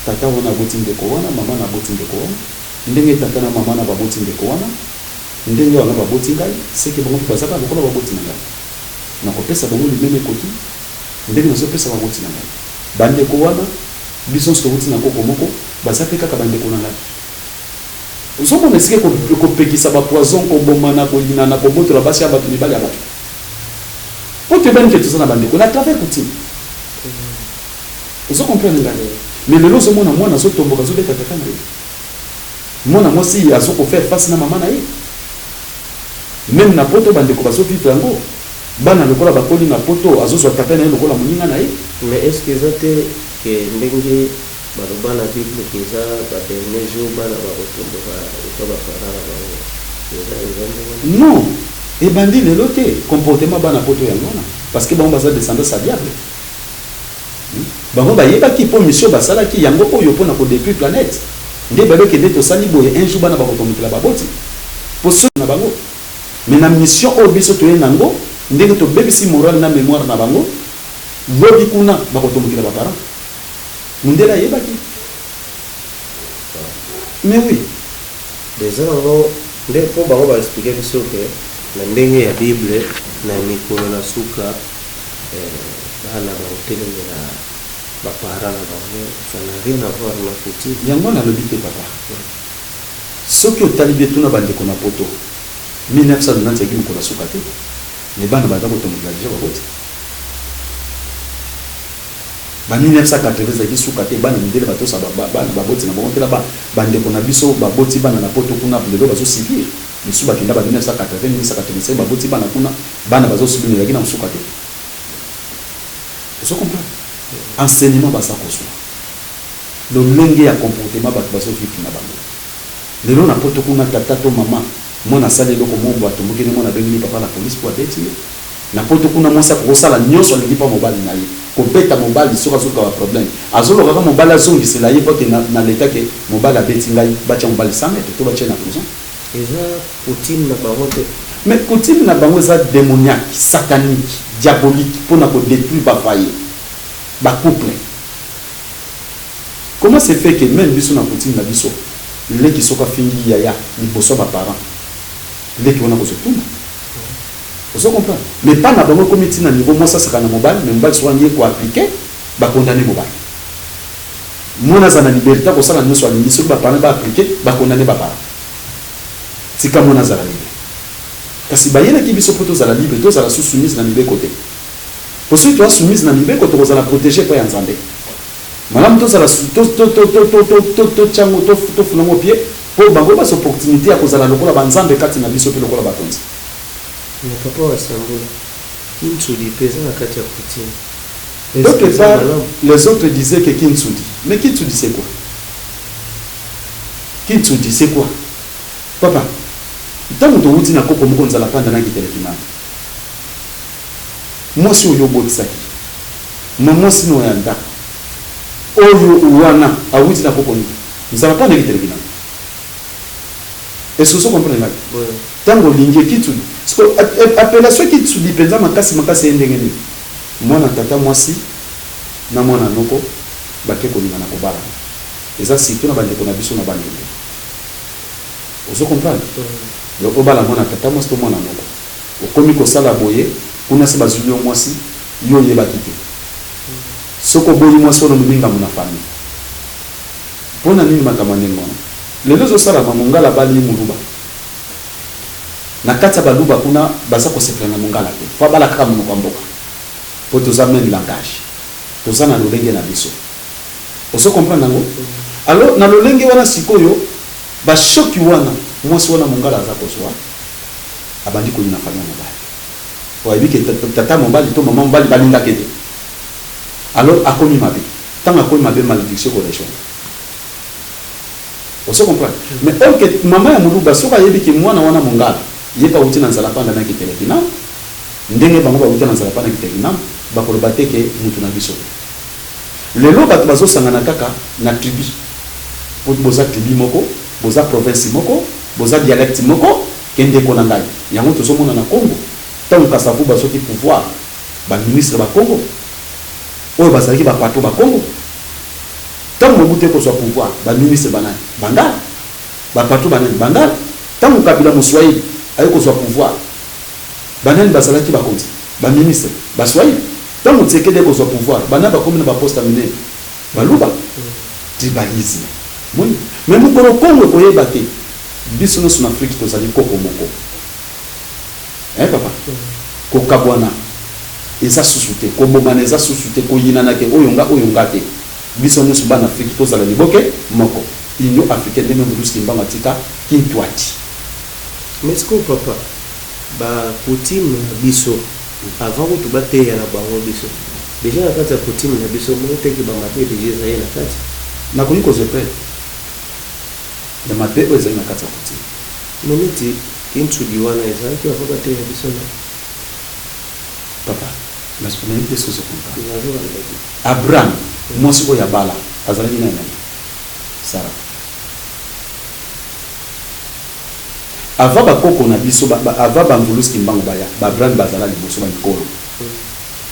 tata wana aboti ndeko wana, mama na aboti ndeko wana, ndenge tata na mama na baboti ndeko wana, ndenge wana baboti ngai, seke bango mpe baza kaka lokola baboti na ngai. Nakopesa bango limemya ekoki ndenge nazopesa baboti na ngai. Bandeko wana, biso nyonso towuti na koko moko, baza mpe kaka bandeko na ngai. Ozomona esika ekopekisa ba poison, kobomana, koyinana, kobotola basi ya bato, mibali ya bato. Po toyebani ke toza na bandeko na travers coutume. Ozo comprendre ngai? Mais lelo ozomona mwana azotomboka, azobeta tata na ye. Mwana mwasi azo ko faire face na mama na ye. Meme na poto bandeko bazo vivre yango. Bana lokola bakoli na poto, azozwa tata na ye lokola moninga na ye.
Mais est ce que eza te ke ndenge baloba na bible ke eza ba dernier jour bana bakotomboka epa ba parents na bango, eza eza ndenge wana?
Non, ebandi lelo te, comportement bana poto yango wana, parce que bango baza descendance ya diable. Bango bayebaki po mission basalaki yango oyo pona ko detruire planète nde bayebi ke nde tosali boye un jour bana bakotombokela baboti po soki na bango mais na mission oyo biso toye nango ndenge tobebisi morale na memoire na bango lobi kuna bakotombokela ba parents. Mundele ayebaki mais oui.
Eza nango nde po bango ba expliquer biso ke na ndenge ya bible na mikolo na suka Bana bakotelemela ba parents na bango ça n'a rien à voir na coutume.
Yango nalobi te papa. Soki otali bien tuna ba ndeko na poto 1990 ezalaki mokolo ya suka te mais bana baza kotombokela dejà baboti. Ba 1980 ezalaki suka te bana mindele batosa bana baboti na bango tela ba ndeko na biso baboti bana na poto kuna lelo bazo subir. Misusu bakenda ba 1980, 1985 baboti bana kuna, bana bazo subir mais ezalaki nanu suka te. Ozo comprendre? Enseignement baza kozua, lolenge ya comportement batu bazo vivre na bango. Lelo na poto kuna tata to mama, mwana asali eloko moko boye atombokeli mwana abengeli papa la police po abeti ye. Na poto kuna mwasi akoki kosala nionso alingi po mobali na ye. Kobeta mobali soki azoluka ba problème. Azoluka kaka mobali azongisela ye po akende na l'etat ke mobali abeti ngai, batia mobali 100 mètres to batia ye na prison.
Eza coutume na bango te.
Mais coutume na bango eza demoniaque, satanique, diabolique pona ko detruire ba foyer, ba couple. Comment se fait que meme biso na coutume na biso leki soki afingi yaya liboso ya ba parents leki wana akozwa etumbu? Ozo comprendre? Mais epa na bango ekomi ti na niveau mwasi asakana na mobali mais mobali soki alingi ko appliquer ba condamner mobali. Mwana azala na liberte ya kosala nionso alingi soki ba parents ba appliquer ba condamner ba parents. Tika mwana azala libre. Kasi bayelaki biso po tozala libre, tozala sous soumise na mibeko te. Po soki toza soumise na mibeko tokozala proteger epai ya Nzambe. Malamu tozala to to to to to to to totia yango to tofula yango pied po bango bazwa opportunite ya kozala lokola ba nzambe kati na biso pe lokola bakonzi.
Mais papa wa Sambula, kintsudi pe eza na kati ya coutume. Est ce que
D'autre
eza
part,
malamu?
les autres disaient que kintsudi. Mais kintsudi c'est quoi? Kintsudi c'est quoi? Papa, tango towuti na koko moko nzala panda na kitele kimambi. Mwasi oyo obotisaki, ma mwasi no ya ndako, oyo wana awuti na koko nini? Nzala panda kitele kimambi. Est-ce que ozo comprendre ngai? Tango olingi ye kitsudi. Sikoyo appellation kitsudi penza makasi makasi eye ndenge nini? Mwana tata mwasi na mwana noko bake kolingana kobalana. Eza surtout na ba ndeko na biso na Bandundu. Ozo comprendre? Donc obala mwana tata mwasi to mwana noko. Okomi kosala boye, kuna se bazwili yo mwasi, yo oyebaki te. Soki oboyi mwasi wana omemi ngambo na famille. Pona nini makambo ya ndenge wana? Lelo ezo salama, mongala abali muluba. Na kati ya baluba kuna baza kosepela na mongala te. Faut abala kaka monoko ya mboka. Po toza meme langage. Toza na lolenge na biso. Ozo comprendre yango? Alors na lolenge wana sikoyo ba choc wana mwasi wana mongala aza kozwa abandi koyina famille ya mobali. Po ayebi ke tata mobali to maman mobali balingaka ye te. Alors akomi mabe. Tango akomi mabe malediction eko rejoindre. Ozo comprendre? Mais or que maman ya muluba soki ayebi ke mwana wana mongala ye pe awuti na nzala panda na kitelekina ndenge bango bawuta na nzala panda kitelekina bakoloba te ke mutu na biso te. Lelo batu bazo sangana kaka na tribu po boza tribu moko, boza province moko, boza dialecte moko ke ndeko na ngai. Yango tozo mona na Congo. Ntango Kasavubu azwaki pouvoir, ba ministres bakongo oyo bazalaki ba patron bakongo. Ntango Mobutu aye kozwa pouvoir, ba ministres banani? Bangala. Ba patron banani? Bangala. Ntango Kabila moswahili aye kozwa pouvoir, banani bazalaki bakonzi? Ba ministres baswahili. Ntango Tshisekedi aye kozwa pouvoir, banani bakomi na ba postes ya minene? Baluba. Tribalisme. Omoni? Mais mokolo Congo ekoyeba te biso nionso na Afrique tozali koko moko. Eh papa, kokabwana eza susu te, kobomana eza susu te, koyinana ke oyo nga oyo nga te. Biso nionso bana Afrique tozala liboke moko. Union africaine ndenge Mvuluzi Kimbangu atika Kintuadi.
Mais sikoyo papa, ba coutumes na biso avant kutu bateya na bango biso, dejà na kati ya coutume na biso omoni te ke ba mabe dejà ezali na kati?
Nakoki kozwa preuve ya mabe oyo ezali na kati ya coutume?
Mais neti kintsudi wana ezalaki avant bateya biso non?
Papa, nayebi te soki ozo comprendre.
Nazo landa te.
Abraham, mwasi oyo abala azalaki naye nani? Sarah. Avant ba koko na biso, avant ba Mvuluzi Kimbangu baya, ba Abraham bazala liboso ba mikolo.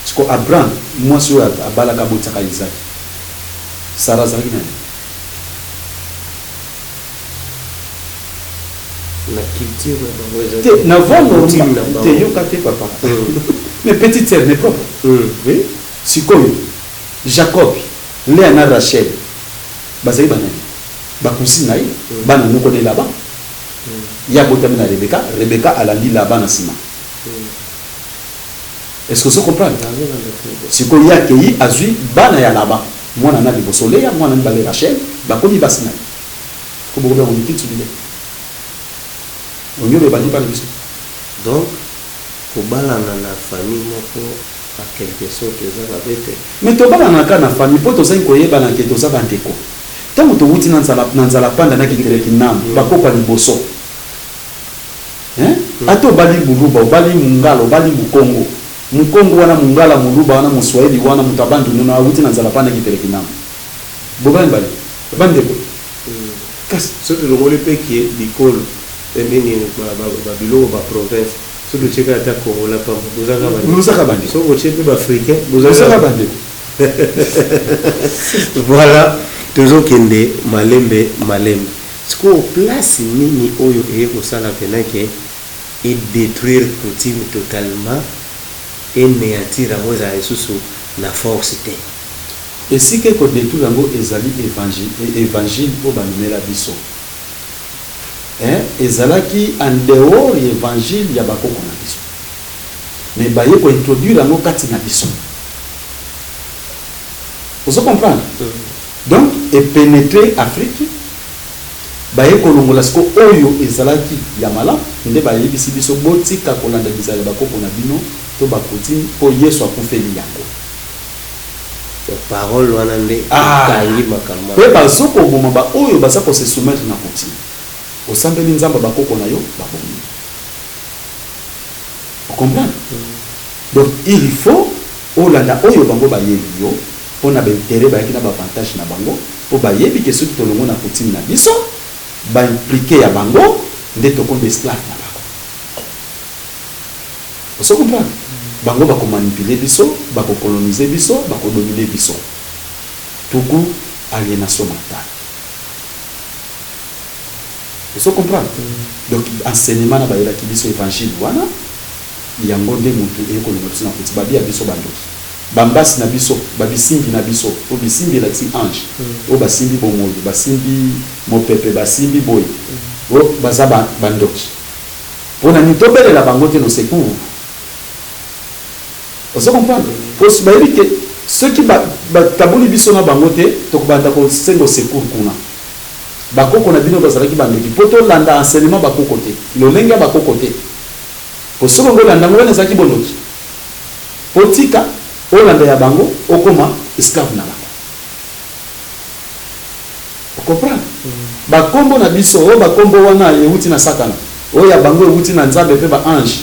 Sikoyo Abraham, mwasi oyo abalaka abotisaka Isaac. Sarah azalaki nani?
Na culture na bango eza
te na voie
coutume
normale
na bango.
Te yoka te papa. Mais petite sœur mais propre. Oui. Sikoyo Jacob, Lea na Rachel bazali ba nani? Ba cousine na ye, bana noko ne Laban. Ye abotami na Rebecca, Rebecca alandi Laban na sima. Est-ce que ozo comprendre? Sikoyo ye akeyi azui bana ya Laban, mwana na liboso Lea, mwana mibale Rachel, bakomi basi na ye. Ko boko benga ngo mikitsu bile. Onyolo ebandi pa na biso.
Donc kobalana na famille moko en quelque sorte eza mabe te.
Mais tobalana kaka na famille po tozangi koyebana ke toza ba ndeko. Tango towuti na nzala na nzala panda na kiteleki nam ba koko ya liboso. Hein? Ata obali muluba, obali mungala, obali mukongo. Mukongo wana, mungala, muluba wana, muswahili wana, moto ya bandundu wana awuti na nzala panda kiteleki nam. Bobali bali ba ndeko. Kasi.
Soki tolongoli pe ke bikolo nini ba biloko ba province soki totie kaka ata Congolais pamba boza kaka ba ndeko.
Boza kaka ba ndeko.
Soki botie pe ba africain
boza kaka ba ndeko.
Voilà tozo kende malembe malembe. Sikoyo place nini oyo eye kosala pena ke e detruire coutume totalement e neantir yango ezala lisusu na force te?
Esika eko detruire yango ezali evangile oyo bamemela biso eh ezalaki en dehors ya evangile ya ba koko na biso mais baye ko introduire yango kati na biso ozo comprendre donc e penetre Afrique baye kolongola siko oyo ezalaki ya malamu nde bayebisi biso botika kolanda bizaleli ya ba koko na bino to ba coutume po Yesu akufeli yango.
Donc parole wana nde ekangi makambo
wana. Pe bazo koboma ba oyo baza ko se soumettre na coutume. Osambeli Nzambe ya ba koko na yo, ba bomi yo. O comprendre? Donc il faut olanda oyo bango bayeli yo pona ba interet bayaki na ba avantage na bango po bayebi ke soki tolongwe na coutume na biso, ba implique ya bango nde tokomi ba esclave na bango. Ozo comprendre? Bango bako manipuler biso, bako coloniser biso, bako dominer biso. Tuku alienation mentale. Ozo comprendre? Donc enseignement na bayelaki biso evangile wana yango nde mutu eye kolonga biso na kuti babia biso ba ndoki. Ba mbasi na biso, ba bisimbi na biso, po bisimbi elakisi ange oyo basimbi bomoyi, basimbi mopepe, basimbi boye, oyo baza ba ndoki. Pona nini to belela bango te no secours? Ozo comprendre? Po bayebi ke soki ba kaboli biso na bango te toko banda ko senga au secours kuna. Ba koko na bino bazalaki ba ndoki po to landa enseignement ba koko te, lolenge ya ba koko te. Po soki olingi olanda yango wana ezalaki bondoki. Po tika olanda ya bango okoma esclave na bango. O comprendre? Ba kombo na biso, oh ba kombo wana ewuti na satana, oyo ya bango ewuti na Nzambe pe ba anges.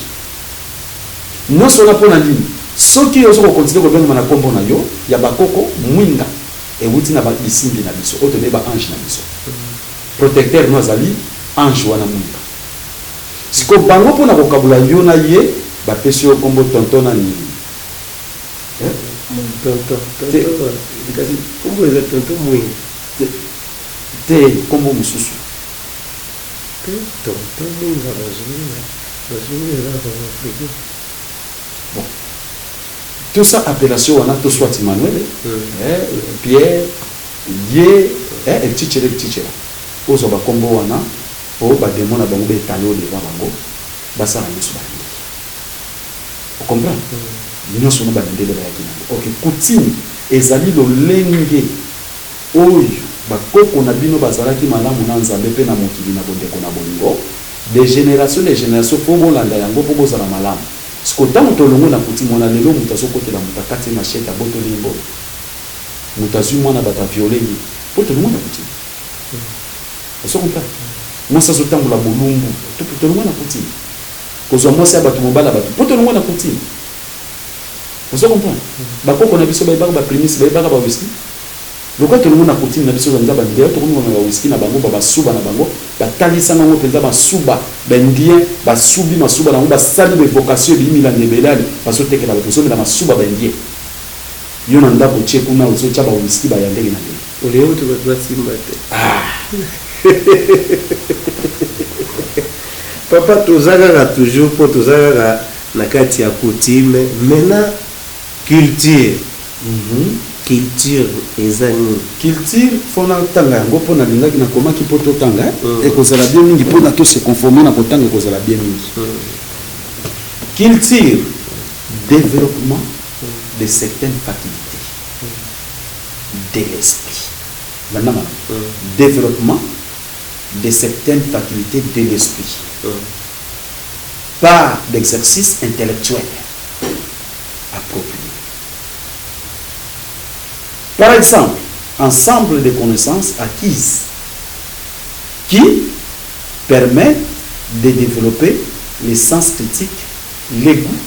Nionso wana pona nini? Soki ozo ko continuer kobengama na kombo na yo ya ba koko, mwinda ewuti na ba bisimbi na biso oyo tobengi ba anges na biso. Protecteur no azali ange wana mwinda. Sikoyo bango pona kokabola yo na ye, Bapesi yo kombo tonton nani? Eh?
Tonton,
Te.
tonton, kasi kombo eza tonton Mwinga.
Te, te, kombo mosusu.
Te, tonton Mwinga bazongi, bazongi eza bango africain.
Bon, tout ça appellation wana to soit Emmanuel, eh, Pierre, ye, eh, etc etc. Ozwa bakombo wana po bademo na bango baetale oyo devant bango, basala nyonso balingi. Ocomprendre? Nyonso wana bamindele bayaki nango. Ok, coutume ezali lolenge oyo bakoko na bino bazalaki malamu na Nzambe mpe na mokili na bondeko na bolingo, de génération de génération. Mpo bolanda yango mpo bozala malamu. Siko ntango tolongo na coutume wana, lelo moto azokotela moto, akati ye machette, abotoli ye mbongo, moto azwi mwana bato, aviole ye, mpo tolongo na coutume. Ozo comprendre? Mwasi azotambola bolumbu, tolongo na coutume. Kozwa mwasi ya bato, mobala bato, mpo tolongo na coutume. Ozo comprendre? Bakoko na biso bayebaka baprimus, bayebaka bawiski. Lokola tolongo na coutume na biso mpenza, bandeo tokomi komema bawiski na bango, bamasuba na bango, batalisanga yango mpenza masuba. Baindien basubi masuba na bango, basali baévocation, ebimi milangi ebele, ale bazotekela bato, ozomela masuba baindien. Yo na ndako otie kuna, ozotya bawiski baya ndenge na ndenge.
Olingi kutu bato basimba te. Papa, toza kaka toujours, mpo toza kaka na kati ya coutume. Maintenant, culture. Culture eza nini?
Culture, mpo natanga yango, mpo nalingaki nakomaki mpo totanga. Ekozala bien mingi mpona to se conforme na kotanga, ekozala bien mingi. Culture, développement de certaines facultés de l'esprit. Landa malamu. Développement de certaines facultés de l'esprit par d'exercice intellectuel approprié. Par exemple, ensemble de connaissances acquises qui permettent de développer les sens critiques, les goûts,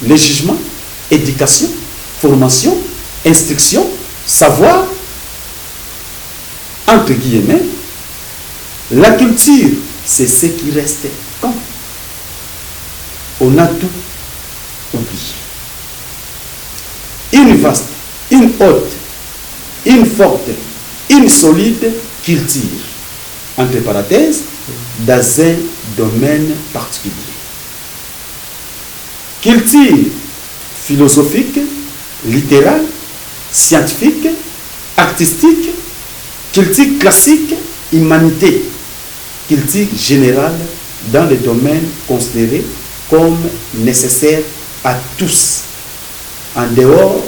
les jugements, éducation, formation, instruction, savoir, entre guillemets, la culture, c'est ce qui reste quand on a tout oublié. Une vaste, une haute, une forte, une solide culture, entre parenthèses, dans un domaine particulier. Culture philosophique, littérale, scientifique, artistique, culture classique, humanité, culture générale dans les domaines considérés comme nécessaires à tous, en dehors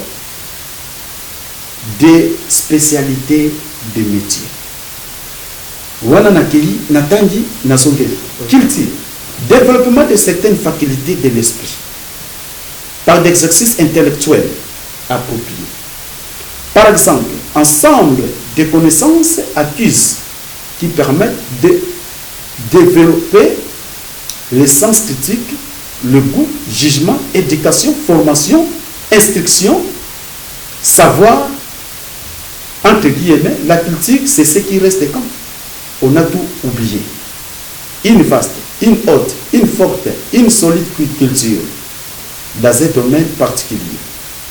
des spécialités de métier. Wana nakei, natangi, nazongeli. Culture, développement de certaines facultés de l'esprit par d'exercices intellectuels appropriés. Par exemple, ensemble de connaissances acquises qui permettent de développer le sens critique, le goût, jugement, éducation, formation, instruction, savoir, entre guillemets, la culture, c'est ce qui reste quand on a tout oublié. Une vaste, une haute, une forte, une solide culture dans un domaine particulier.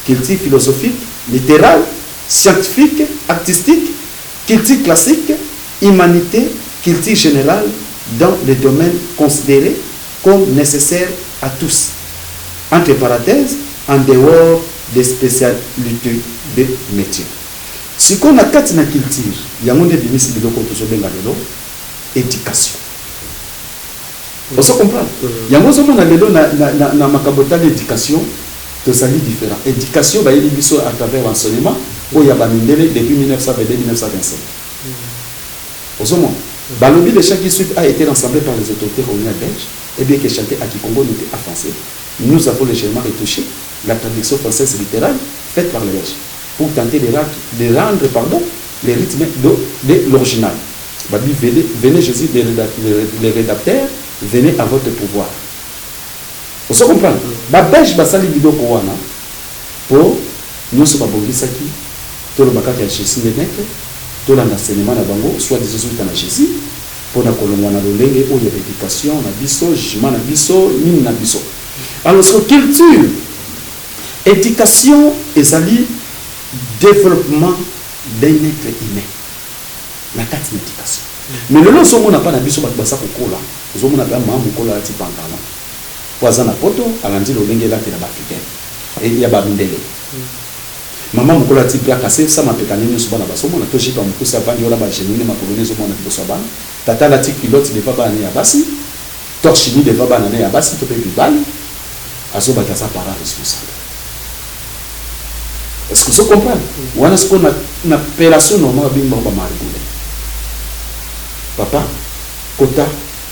Culture philosophique, littérale, scientifique, artistique, culture classique, humanité, culture générale dans les domaines considérés comme nécessaires à tous. Entre parenthèses, en dehors des spécialités de métier. Sikoyo na kati na culture, yango nde ebimisi biloko oyo tozobenga lelo éducation. Ozo comprendre? Yango ozomona lelo na makambo etali éducation, tozali différent. Éducation bayebi biso à travers l'enseignement oyo ya bamindele depuis 1922 1925. Ozomona balobi le chant qui suit a été rassemblé par les autorités coloniales belges et bien que chanté à Kikongo, noté à français, nous avons légèrement retouché la traduction française littérale faite par les Belges pour tenter de rendre, pardon, les rythmes de l'original. Babi, venez, venez Jésus, les rédacteurs, venez à votre pouvoir. Ozo comprendre? Babelge basali biloko wana mpo nyonso babongisaki, toloba kaka ya Jésus nde maître, tolanda enseignement na bango, soit disant ezowuta na Jésus, mpona kolongwa na lolenge oyo ya baéducation na biso, jugement na biso, nini na biso. Alors so culture, éducation ezali développement d'un être humain na kati na éducation. Mais lelo ozomona mpa na biso bato baza kokola, ozomona mpe mama mokolo alati pantalon po aza na poto, alandi lolenge elatela baafricain ya bamindele. Mama mokolo ati mpe akase sa mapeka nde nyonso, bana bazomona to jupe ya mokuse, avandi wana, bagenoux ne makolo ne ezomona liboso ya bana. Tata alati culotte devant bana ne ya basi, torse nu devant bana ne ya basi to mpe mibali. Azobata aza parent responsable. Est-ce que ozo comprendre wana? Sikoyo na appellation normale babengi bango bamargoulin. Papa, kota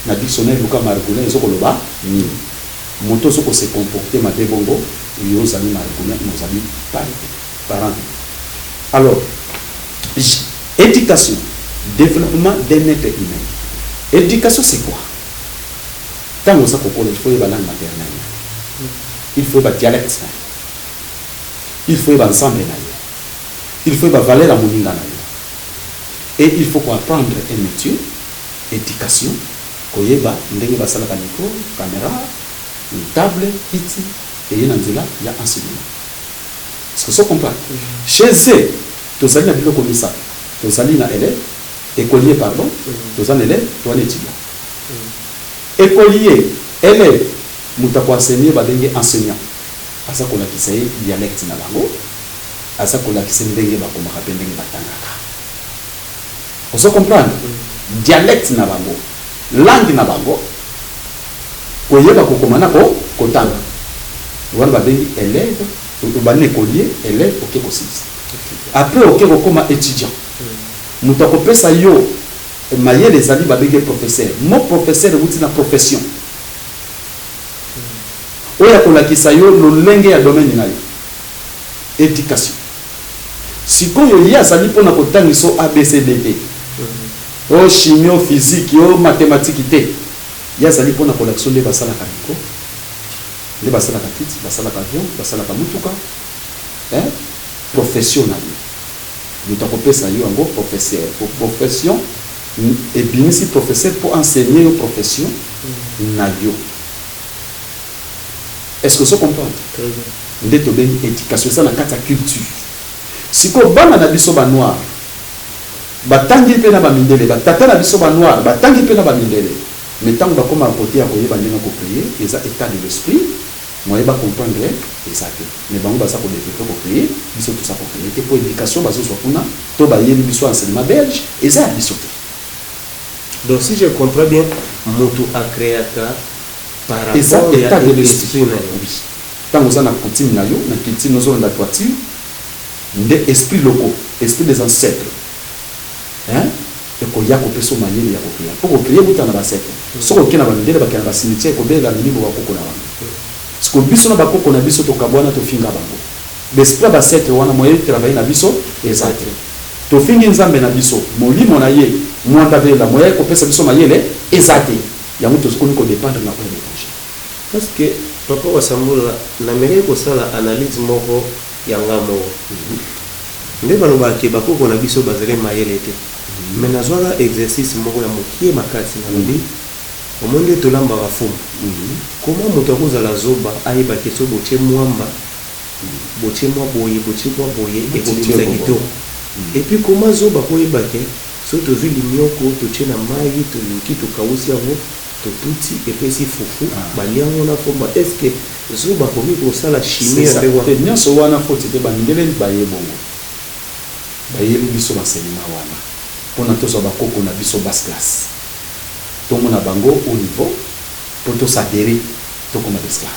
na dictionnaire, luka margoulin ezokoloba nini. Moto ozo kose comporter mabe bongo, yo ozali margoulin, mais ozali parent te. Alors éducation, développement d'un être humain. Éducation, c'est quoi? Ntango oza kokola, il faut yeba langue maternelle, il faut yeba dialecte na yo, il faut yeba ensemble na yo, il faut yeba valeur ya moninga na yo, et il faut koapprendre un métier. Éducation, koyeba ndenge basalaka micro, caméra, table, kiti, eye na nzela ya enseignement. Est-ce que so comprendre? Chez eux, tozali na biloko misato. Tozali na élève, écolier, pardon, toza na élève, toza na étudiant. Écolier, élève, moto akoenseigner babenge enseignant. Aza kolakisa ye dialecte na bango, aza kolakisa ndenge bakomaka mpe ndenge batangaka. Ozo comprendre? Dialecte na bango, langue na bango, koyeba kokoma na kotanga, wana babengi élève. Obandi écolier, élève, oke kosilisa, après oke kokoma étudiant. Moto akopesa yo mayele ezali babengi professeur. Mo professeur ewuti na profession oyo akolakisa yo lolenge ya domaine na yo. Éducation sikoyo, ye azali mpona kotangisa o ABCD te, o chimie, o physique, o mathématique te. Ye azali mpona kolakisa nde basalaka micro, nde basalaka kiti, basalaka avion, basalaka mutuka, eh? Profession na yo, moto akopesa yo yango professeur. Profession ebimisi professeur mpo enseigner yo profession na yo. Est ce que ozo comprendre? Nde tobengi éducation, eza na kati ya culture. Sikoyo bana na biso banoir batangi mpe na bamindele, batata na biso banoir batangi mpe na bamindele, mais ntango bakóma kote ya koyeba ndenge kocréer, eza état de l'esprit, moyen bacomprendre eza te. Mais bango baza kodévelopper kocréer, biso toza kocréer te, mpo éducation bazozwa kuna to bayeli biso enseignement belge eza ya biso te.
Donc si je comprends bien, moto acréaka par
eza
rapport
état
ya
de l'esprit.
Esprit na ye.
Oui, ntango oza na coutume na yo, na culture, ozolanda toiture nde esprit locaux, esprit des ancêtres, hein? Ekoya kopesa yo mayele ya kocréer, mpo kocréer buta na baancêtre. Soki oke na bamindele, bakende na bacimetière kobelela milimo bakoko na bango. Siko biso na bakoko na biso tokabwana, tofinga bango, baesprit ya baancêtre wana moyen travaille na biso eza te. Tofingi Nzambe na biso, molimo na ye mwanda vela, moyen kopesa biso mayele eza te. Yango tokomi kodépendre na oyo l'étranger.
Parce que papa Wasambula, namekaki kosala analyse moko ya nga moko nde balobaka bakoko na biso bazali mayele te, mais nazwaka exercice moko ya mokie makasi. Nalobi, omoni nde tolambaka fumu, koma moto akozala zoba ayebaki so botie mwamba, botie mwa boye, botie mwa boye, ekobimisa kitoko. Et puis koma zoba koyeba ke so tozwi linioko, totie na mai, toluki, tokausi yango, totuti, epesi fufu. Balia yango na fomba. Est ce que zoba akoki kosala chimie ya ndenge wana?
Te, nyonso wana foti te. Bamindele baye bongo, bayeli biso baenseignement wana mpona tozwa bakoko na biso basse classe, tomona bango au niveau mpo tosadhérer, tokoma baesclave.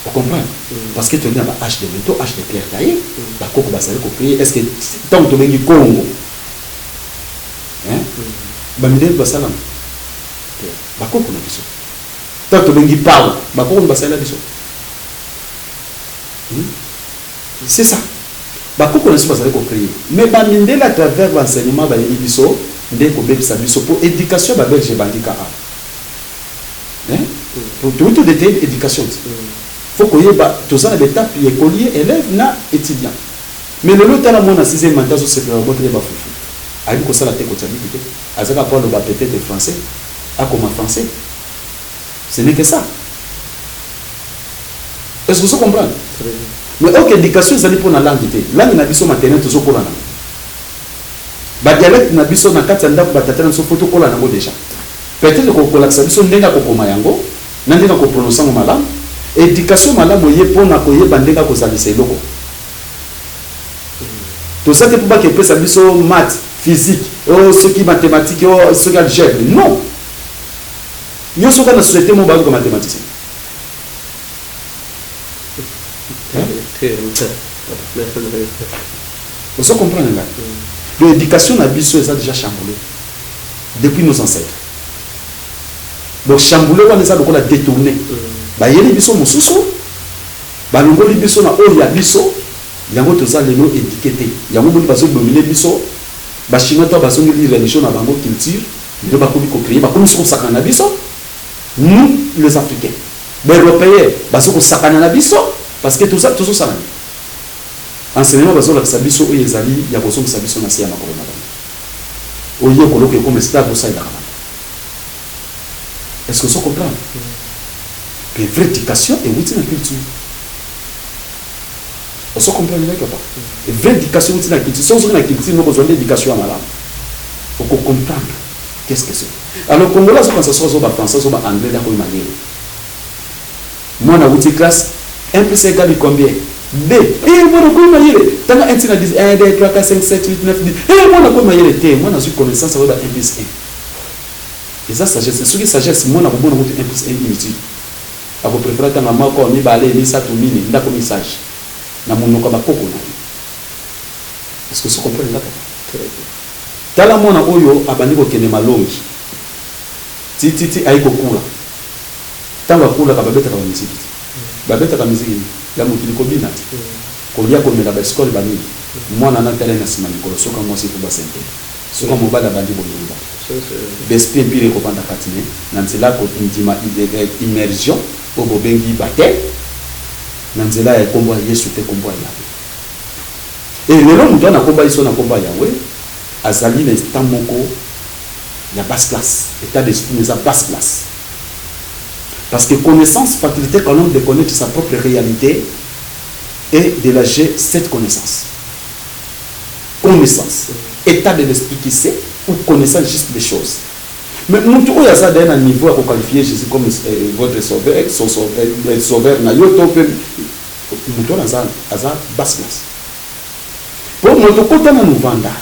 Ocomprendre? Parce que toli na ba âge de métaux, âge de pierre taillé. Bakoko bazali kocréer. Est ce que ntango tobengi Congo, hein? Bamindele basalama te, bakoko na biso. Ntango tobengi pao, bakoko basalela biso. C'est ça, bakoko na biso bazali kocréer, mais bamindele à travers baenseignement bayeli biso nde kobebisa biso, mpo éducation ya babelge ebandi kaka toyi todétailler éducation te. Faut koyeba toza na baétape ya écolier, élève na étudiant. Mais lelo tala mwana sixième ante azosepela babotele bafufu, ayebi kosala te, kotia biki te, azaka po aloba peut-être français, akoma français, ce n'est que ça. Est-ce que vous comprendre? Mais ok, éducation ezali mpona langue te. Langue na biso maternelle, tozokola nango. Badialecte na biso na kati ya ndako, batata na biso, fo tokola nango déjà. Peut-être kokolakisa biso ndenge akokoma yango na ndenge akoprononce yango malamu. Éducation malamu ye mpona koyeba ndenge akozalisa eloko. Toza te mpo bakepesa biso math, physique, o soki mathématique, o soki algèbre. Non, nyonso kaka na société mo bayoka mathématicien.
Te.
Ozo comprendre ngai? Donc éducation na biso eza déjà chamboulé depuis nos ancêtres. Donc chamboulé wana eza lokola détourné. Bayeli biso mosusu, balongoli biso na oyo ya biso. Yango toza lelo éduqué te. Yango moni bazodomine biso. Bachinois to bazongeli religion na bango, culture. Lelo bakomi kocréer, bakomi so kosakana na biso, nous les Africains. Baeuropéen bazo kosakana na biso parce que tozosala nini? Enseignement bazolakisa biso oyo ezali ya kozongisa biso na se ya makolo na bango. Oye koloko ekoma esclave, osalelaka bango. Est ce que ozo comprendre? Mpe vraie éducation ewuti na culture. Ozo comprendre ngai, papa? Vraie éducation ewuti na culture. Soki ozoki na culture moko, ozwa nde éducation ya malamu, okocomprendre qu'est ce que c'est. Alors Congolais azokanisa soki azoba français, azoba anglais, nde akomi mayele. Mwana awuti classe, 1 plus 1 égale combien? 2. Eh, mwana akomi mayele. Tanga 1 tina 10: 1, 2, 3, 4, 5, 7, 8, 9, 10. Eh, mwana akomi mayele te. Mwana azwi connaissance, akoyeba 1 plus 1 eza sagesse. Soki sagesse, mwana akomona kutu 1 plus 1 inutile, akopréférer tanga moko, mibale, misato, mine, nde akomi sage na monoko ya bakoko na ye. Est ce que ozo comprendre nga, papa? Tala mwana oyo abandi kokende malongi tititi, ayi kokula. Ntango akulaka, babetaka bamiziki te. Babetaka miziki nini ya mokili? Kobina te, kolia, komela, baeskole, banini. Mwana natala ye na nsima mikolo, soka mwasi fo basente, soka mobali abandi bolingo, baesprit impur ekovanda kati ne na nzela kondima immersion oyo bobengi baptême na nzela ya nkombo ya Yesu te, nkombo ya Yawe. E lelo moto wana nkombo ya Yesu na nkombo ya Yawe azali na état moko ya basse classe. État d'esprit eza basse classe parce que connaissance, faculté qu'un homme de connaître sa propre réalité et d'élargir cette connaissance. Connaissance, état de l'esprit qui sait ou connaissance juste des choses. Mais moto oyo aza daye na niveau ya koqualifier Jésus comme votre sauveur, son sauveur, sauveur na yo to mpe moto wana aza basse classe. Po moto kota nanu vanda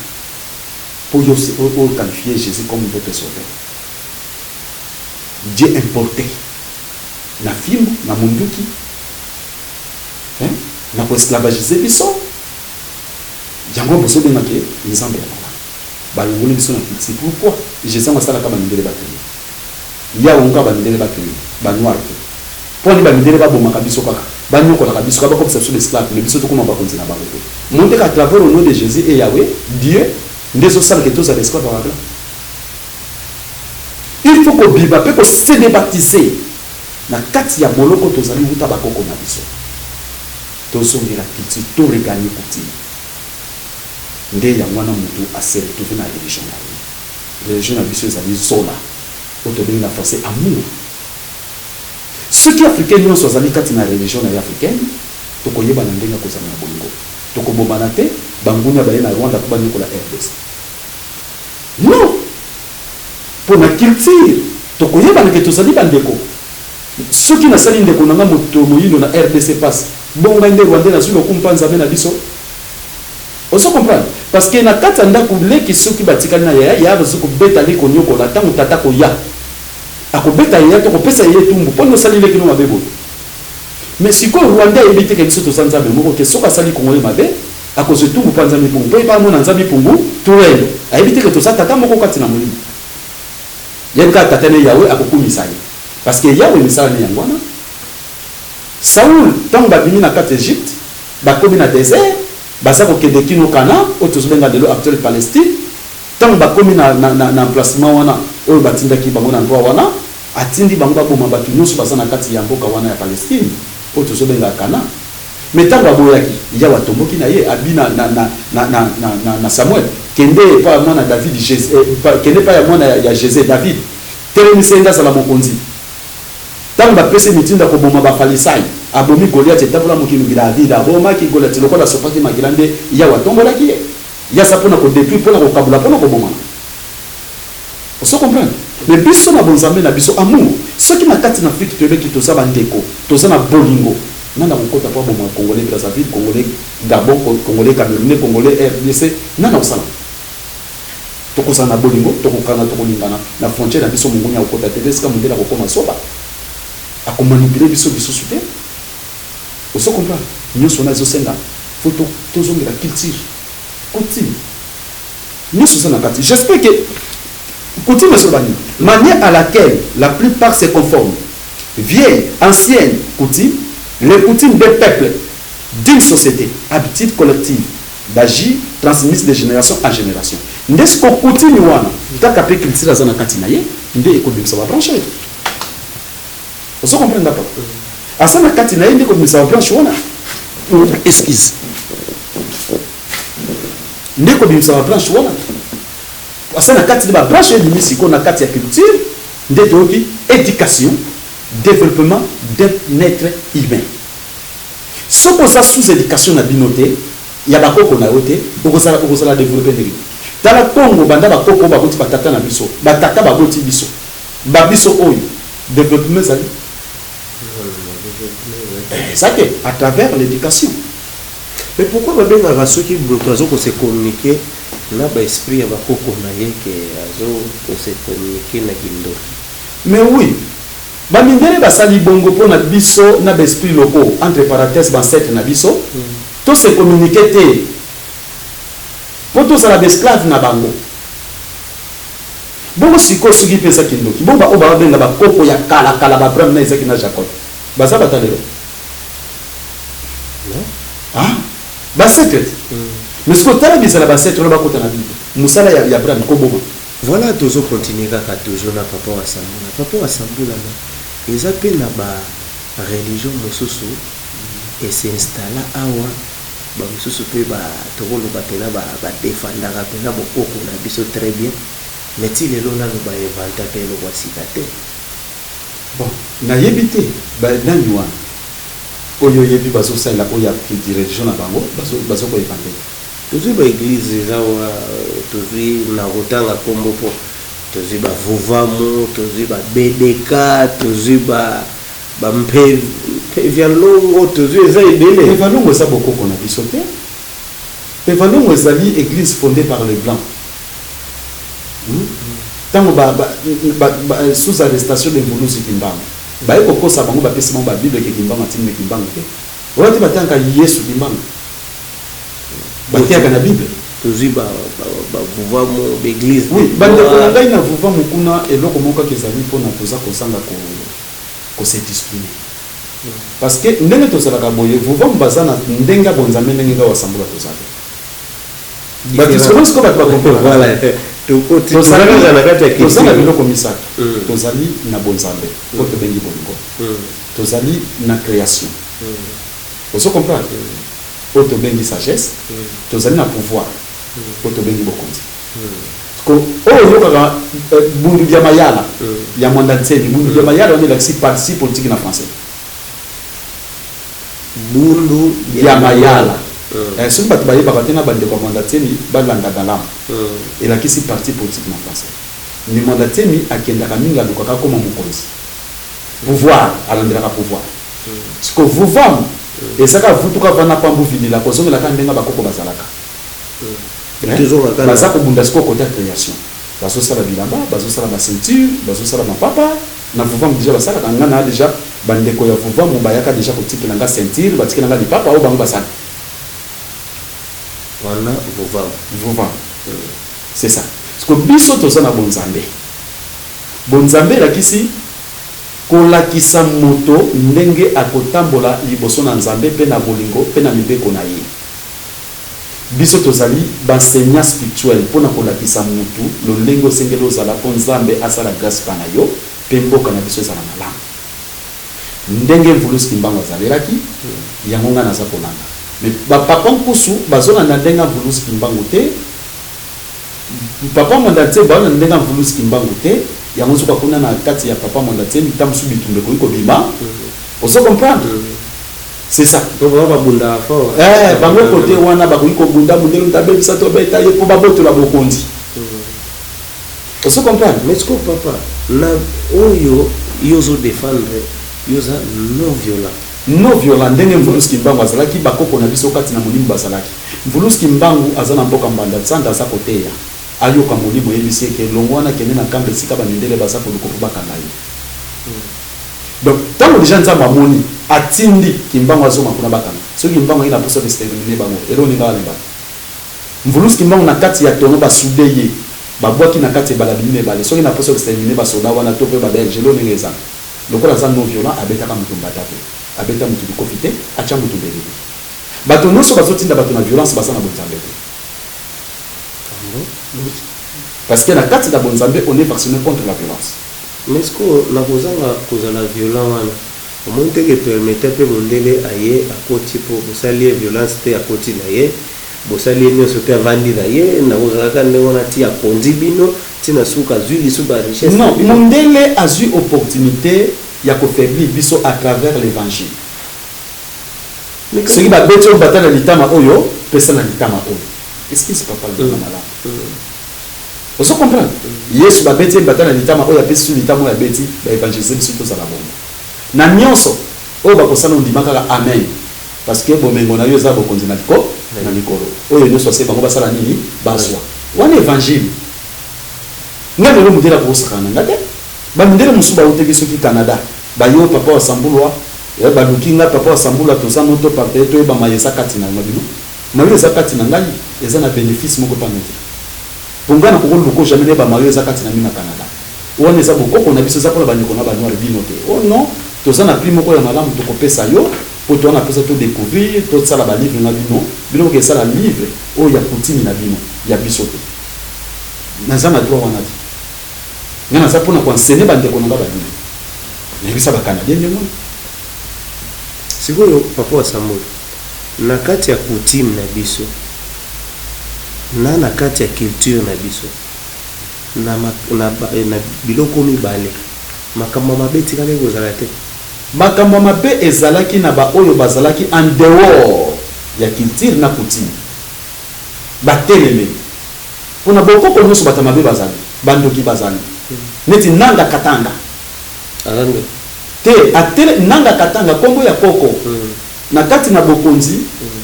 po yo oqualifier Jésus comme votre sauveur. Dieu importé na fimbo, na munduki, hein? Na koesclavagiser biso. Yango bozobengake Nzambe ya malamu. Balongoli biso na culture. Pourquoi Jésus yango asalaka bamindele bakende yawo nga bamindele bakende banoir te? Mpo ani bamindele babomaka biso kaka, banyokolaka biso kaka, bakopesa biso l'esclave, mais biso tokóma bakonzi na bango te. Monte à travers au nom de Jésus et Yahweh Dieu nde ezosalaka tozala esclave ya bablanc. Il faut kobima mpe kose débaptiser na kati ya boloko tozali wuta bakoko na biso. Tozongela culture, toregagner coutume. Nde yango wana motu ase retrouve na religion na ye. Religion na biso ezali zola, oyo tobengi na français amour. Soki africain nyonso azali kati na religion na ye africaine, tokoyeba na ndenge akozala na bolingo, tokobomana te. Bangunia baye na Rwanda mpo banyokola RDC? Non, mpo na culture tokoyebana ke tozali bandeko. Soki nasali ndeko na nga moto moyindo na RDC passe bongo, ngai nde rwandais nazwi lokumu mpa Nzambe na biso. Ozo comprendre? Parce que na kati ya ndako, leki soki batikali na yaya, yaya bazo kobeta leki, konyokola. Ntango tata koya, akobeta yaya to kopesa ye etumbu mpo osali leki no mabe boye. Mais sikoyo rwandais ayebi te ke biso toza Nzambe moko, ke soki asali congolais mabe, akozwa etumbu mpo Nzambe mpungu, mpo yeba amona Nzambe mpungu toyelo. Ayebi te ke toza tata moko kati na molimo. Yebi kaka tata ne Yawe, akokumisa ye parce que Yawe misala ne yango wana. Saul, ntango babimi na kati Egypte, bakomi na désert, baza kokende kino Kana oyo tozobenga lelo actuel Palestine. Ntango bakomi na emplacement wana oyo batindaki bango, na endroit wana atindi bango baboma bato nyonso baza na kati ya mboka wana ya Palestine oyo tozobenga Kana. Mais ntango aboyaki, Yawe atomboki na ye, abi na Samuel: "Kende epai ya mwana David, kende epai ya mwana ya Jese David, telemisa ye nde azala mokonzi." Ntango bapesi mitinda koboma bafalisai, Abomi Goliath, etambola mokili, David abomaki Goliath lokola asopaki makila nde Yawe atombolaki ye. Ye aza mpona kodétruire, mpona kokabola, mpona kobomana. Ozo comprendre? Mais biso na bonzambe na biso, amour, soki na kati na Afrique toyebeki toza bandeko, toza na bolingo, nani akokota mpo aboma Congolais Brazzaville, Congolais Gabon, Congolais Camerounais, Congolais RDC? Nani akosala? Tokozala na bolingo, tokokanga, tokolingana na frontière na biso. Monguni akokota te, esika mondele akokoma zoba, akomanipuler biso lisusu te. Ozo comprendre? Nyonso wana ezosenga fo tozongela culture, coutume, nyonso eza na kati. J'espère que coutume ezoloba nini? Manière à laquelle la plupart se conforment, vieille, ancienne coutume, les coutumes des peuples, d'une société, habitude collective d'agir transmise de génération en génération. Nde siko coutume wana kaka mpe culture aza na kati na ye nde ekobimisa babranche. Ozo comprendre papa? Aza na kati na ye nde ekobimisa babranche wana, excuse, nde ekobimisa babranche wana. Aza na kati nde babranche ebimi sikoyo na kati ya culture. Nde toyoki éducation, développement d'un être humain. Soki oza sous éducation na bino te, ya bakoko na yo te, okozala développé ndenge? Tala Kongo, banda bakoko oyo baboti batata na biso, batata baboti biso, babiso oyo, développement ezali eza te à travers l'éducation.
Mais pourquoi babengaka soki moto azokose communiquer na baesprit ya bakoko na ye ke azokose communiquer na kindoki?
Mais oui, bamindele basali bongo mpona biso na baesprit locaux, entre parenthèse bancêtre na biso, tose communiquer te mpo tozala baesclave na bango. Bongo sikoyo soki mpe eza kindoki, bongo baoyo bababenga bakoko ya kalakala, baAbraham na Isaki na Jacob, baza bata lelo? Ah, baancêtre te. Mais sikoyo tala bizala baancêtre wana bakota na Bible, mosala ya Abraham koboma.
Voilà, tozocontinue kaka toujours na papa wa Sambula. Papa wa Sambula, na eza mpe na bareligion mosusu es'installa awa, bamosusu mpe tokoloba mpena badefandaka mpena bokoko na biso très bien, mais ti lelo nano bainventaka eloko ya sika te.
Bon, nayebi te banani wana oyo oyebi bazosalela oyo ya religion na bango, bazokoinventer.
Tozwi baeglise eza wa, tozwi na kotanga nkombo mpo tozwi bavuvamu, tozwi babdk, tozwi bampe vya longo, tozwi, eza ebele.
Pevalongo eza bokoko na biso te. Pevalongo ezali église fondée par les Blancs. Ntango sous arrestation de Mvuluzi Kimbangu, baye kokosa bango, bapesi bango babible ke Kimbangu atindi Kimbangu te. Oyo te batangaka Yesu Kimbangu, bateyaka na Bible.
Tozwi bavuvamu, baeglise.
Oui, bandeko na ngai na vuvamu kuna, eloko moko kaka ezali mpona toza kozanga kose discipliner, parce que ndenge tozalaka boye, vuvamu baza na ndenge ya bonzambe, ndenge ngai wasambola toza te. Bato sikoyo bato
bakomprendre. Tozalaka na kati ya
Toza na biloko misato. Tozali na bonzambe po tobengi bolingo, tozali na création, ozo comprendre, oyo tobengi sagesse, tozali na pouvoir oyo tobengi bokonzi. Oyo oyokaka bundu ya mayala ya Mwanda Nsemi, bundu ya mayala wana elakisi parti politique na français.
Bundu
ya mayala. Soki bato bayebaka te, na bandeko ya Mwanda Nsemi balanda galamu, elakisi parti politique na français. Ne Mwanda Nsemi akendaka mingi, alukaka akoma mokonzi, pouvoir, alandelaka pouvoir. Siko vuvam ezaka vutuka vana pambu vidila, kozongelaka ndenge bakoko bazalaka. Baza kobunda sikoyo côté ya création, bazosala bilamba, bazosala baceinture, bazosala mapapa. Na vuvamu déjà basalaka. Nga na déjà bandeko ya vuvamu bayaka déjà kotikela nga ceinture, batikela nga lipapa oyo bango basala.
Wana vuvamu.
Vuvamu, c'est ça. Parce que biso toza na bonzambe. Bonzambe elakisi kolakisa moto ndenge akotambola liboso na Nzambe mpe na bolingo mpe na mibeko na ye. Biso tozali baenseignant spirituel mpona kolakisa motu lolenge osengeli ozala mpo Nzambe asala grâce mpa na yo mpe mboka na biso ezala malamu. Ndenge Mvuluzi Kimbangu azalelaki yango, ngai naza kolanda. Mais bapapa nkusu bazolanda ndenge ya Mvuluzi Kimbangu te. Papa Mwanda Nse baolanda ndenge ya Mvuluzi Kimbangu te. Yango soki kuna na kati ya papa Mwanda Nse, ntango mosusu bitumba ekoki kobima. Ozo comprendre? C'est ça.
Po bango babundaka fort.
Eh, bango kote wana bakoki kobunda, mundele moto abebisa to beta ye mpo babotola bokonzi. Ozo comprendre?
Mais sikoyo papa, na oyo yo ozo defendre, yo oza non violent.
Non violent ndenge Mvuluzi Kimbangu azalaki, bakoko na biso kati na molimo bazalaki. Mvuluzi Kimbangu aza na mboka Mbanda Tsanda aza koteya, ayoka molimo eyebisi ye ke longwa wana kende na Nkamba esika ba mindele baza koluka po bakanga yo. Donc tango dejà Nzambe amoni atindi Kimbangu azonga kuna bakanga. Soki Kimbangu ayaki na posa ko exterminer bango eloko nini kaka lemba? Mvuluzi Kimbangu na kati ya tonneau ba souder ye, ba bwaki na kati ebale abimi na ebale. Soki na posa ko exterminer ba soldats wana to pe ba belges eloko ndenge eza? Lokola aza non violent abetaka mutu mbata te, abeta mutu likofi te, atia mutu mbeli te. Bato nionso bazo tinda bato na violence baza na bonzambe te.
Ah bon?
Parce que na kati na bonzambe on est vaccine contre la violence.
Mais sikoyo na kozanga kozala violent wana omoni te ke permetta pe mundele aye akoti po bosali ye violence te akoti na ye bosali ye nionso te avandi na ye na kozala kaka ndenge wana ti akonzi bino ti na suka azui lisusu ba richesse na
Non,
bino.
mundele azui opportunite ya ko faiblir biso à travers l'evangile.
Mais
Soki
kasi
ba beti yo mbata na litama oyo, pesa na litama oyo. Excuse papa loba nga malamu. Ozo comprendre? Yesu ba beti ye mbata na litama oyo apesi su litama oyo abeti, ba evangeliser biso tozala bongo. Na nionso oyo bakosala ondima kaka amen parce que bomengo na yo eza bokonzi na liko na likolo. Oyo nionso ase bango basala nini? Bazwa. Wana evangile. Nga lelo mundele akokosakana na nga te. Ba mindele mosusu bawutaki soki Canada baye oh papa wa sambulwa eh, baluki nga papa wa sambulwa toza no to partager toyeba maye eza kati na yo nga bino mayo eza kati na ngai eza na benefice moko epa no te. Po nga na koko luko jamais nayeba mayo eza kati na bino na Canada. Wana eza bokoko na biso eza pona ba ndeko na ba noir bino te. Oh non toza na prix moko ya malamu toko pesa yo po toza na posa to decouvrir to sala ba livre na bino. Bino boke sala livre oyo ya coutume na bino ya biso te. Naza na droit wana te. Nga naza pona ko enseigner ba ndeko na nga ba bino. Nayebisa ba canadien ndenge wana.
Sikoyo papa wa Samuel na kati ya coutume na biso na na kati ya culture na biso na na na biloko mibale makambo ya mabe etikalaki kozala te?
Makambo ya mabe ezalaki na ba oyo bazalaki en dehors ya culture na coutume. Batelemeli. Pona bokoko nionso bato ya mabe bazali. Ba ndoki bazali. Neti Nanga Katanga.
Aza ndoki?
Te, atele, Nanga Katanga kombo ya koko. Na kati na bokonzi,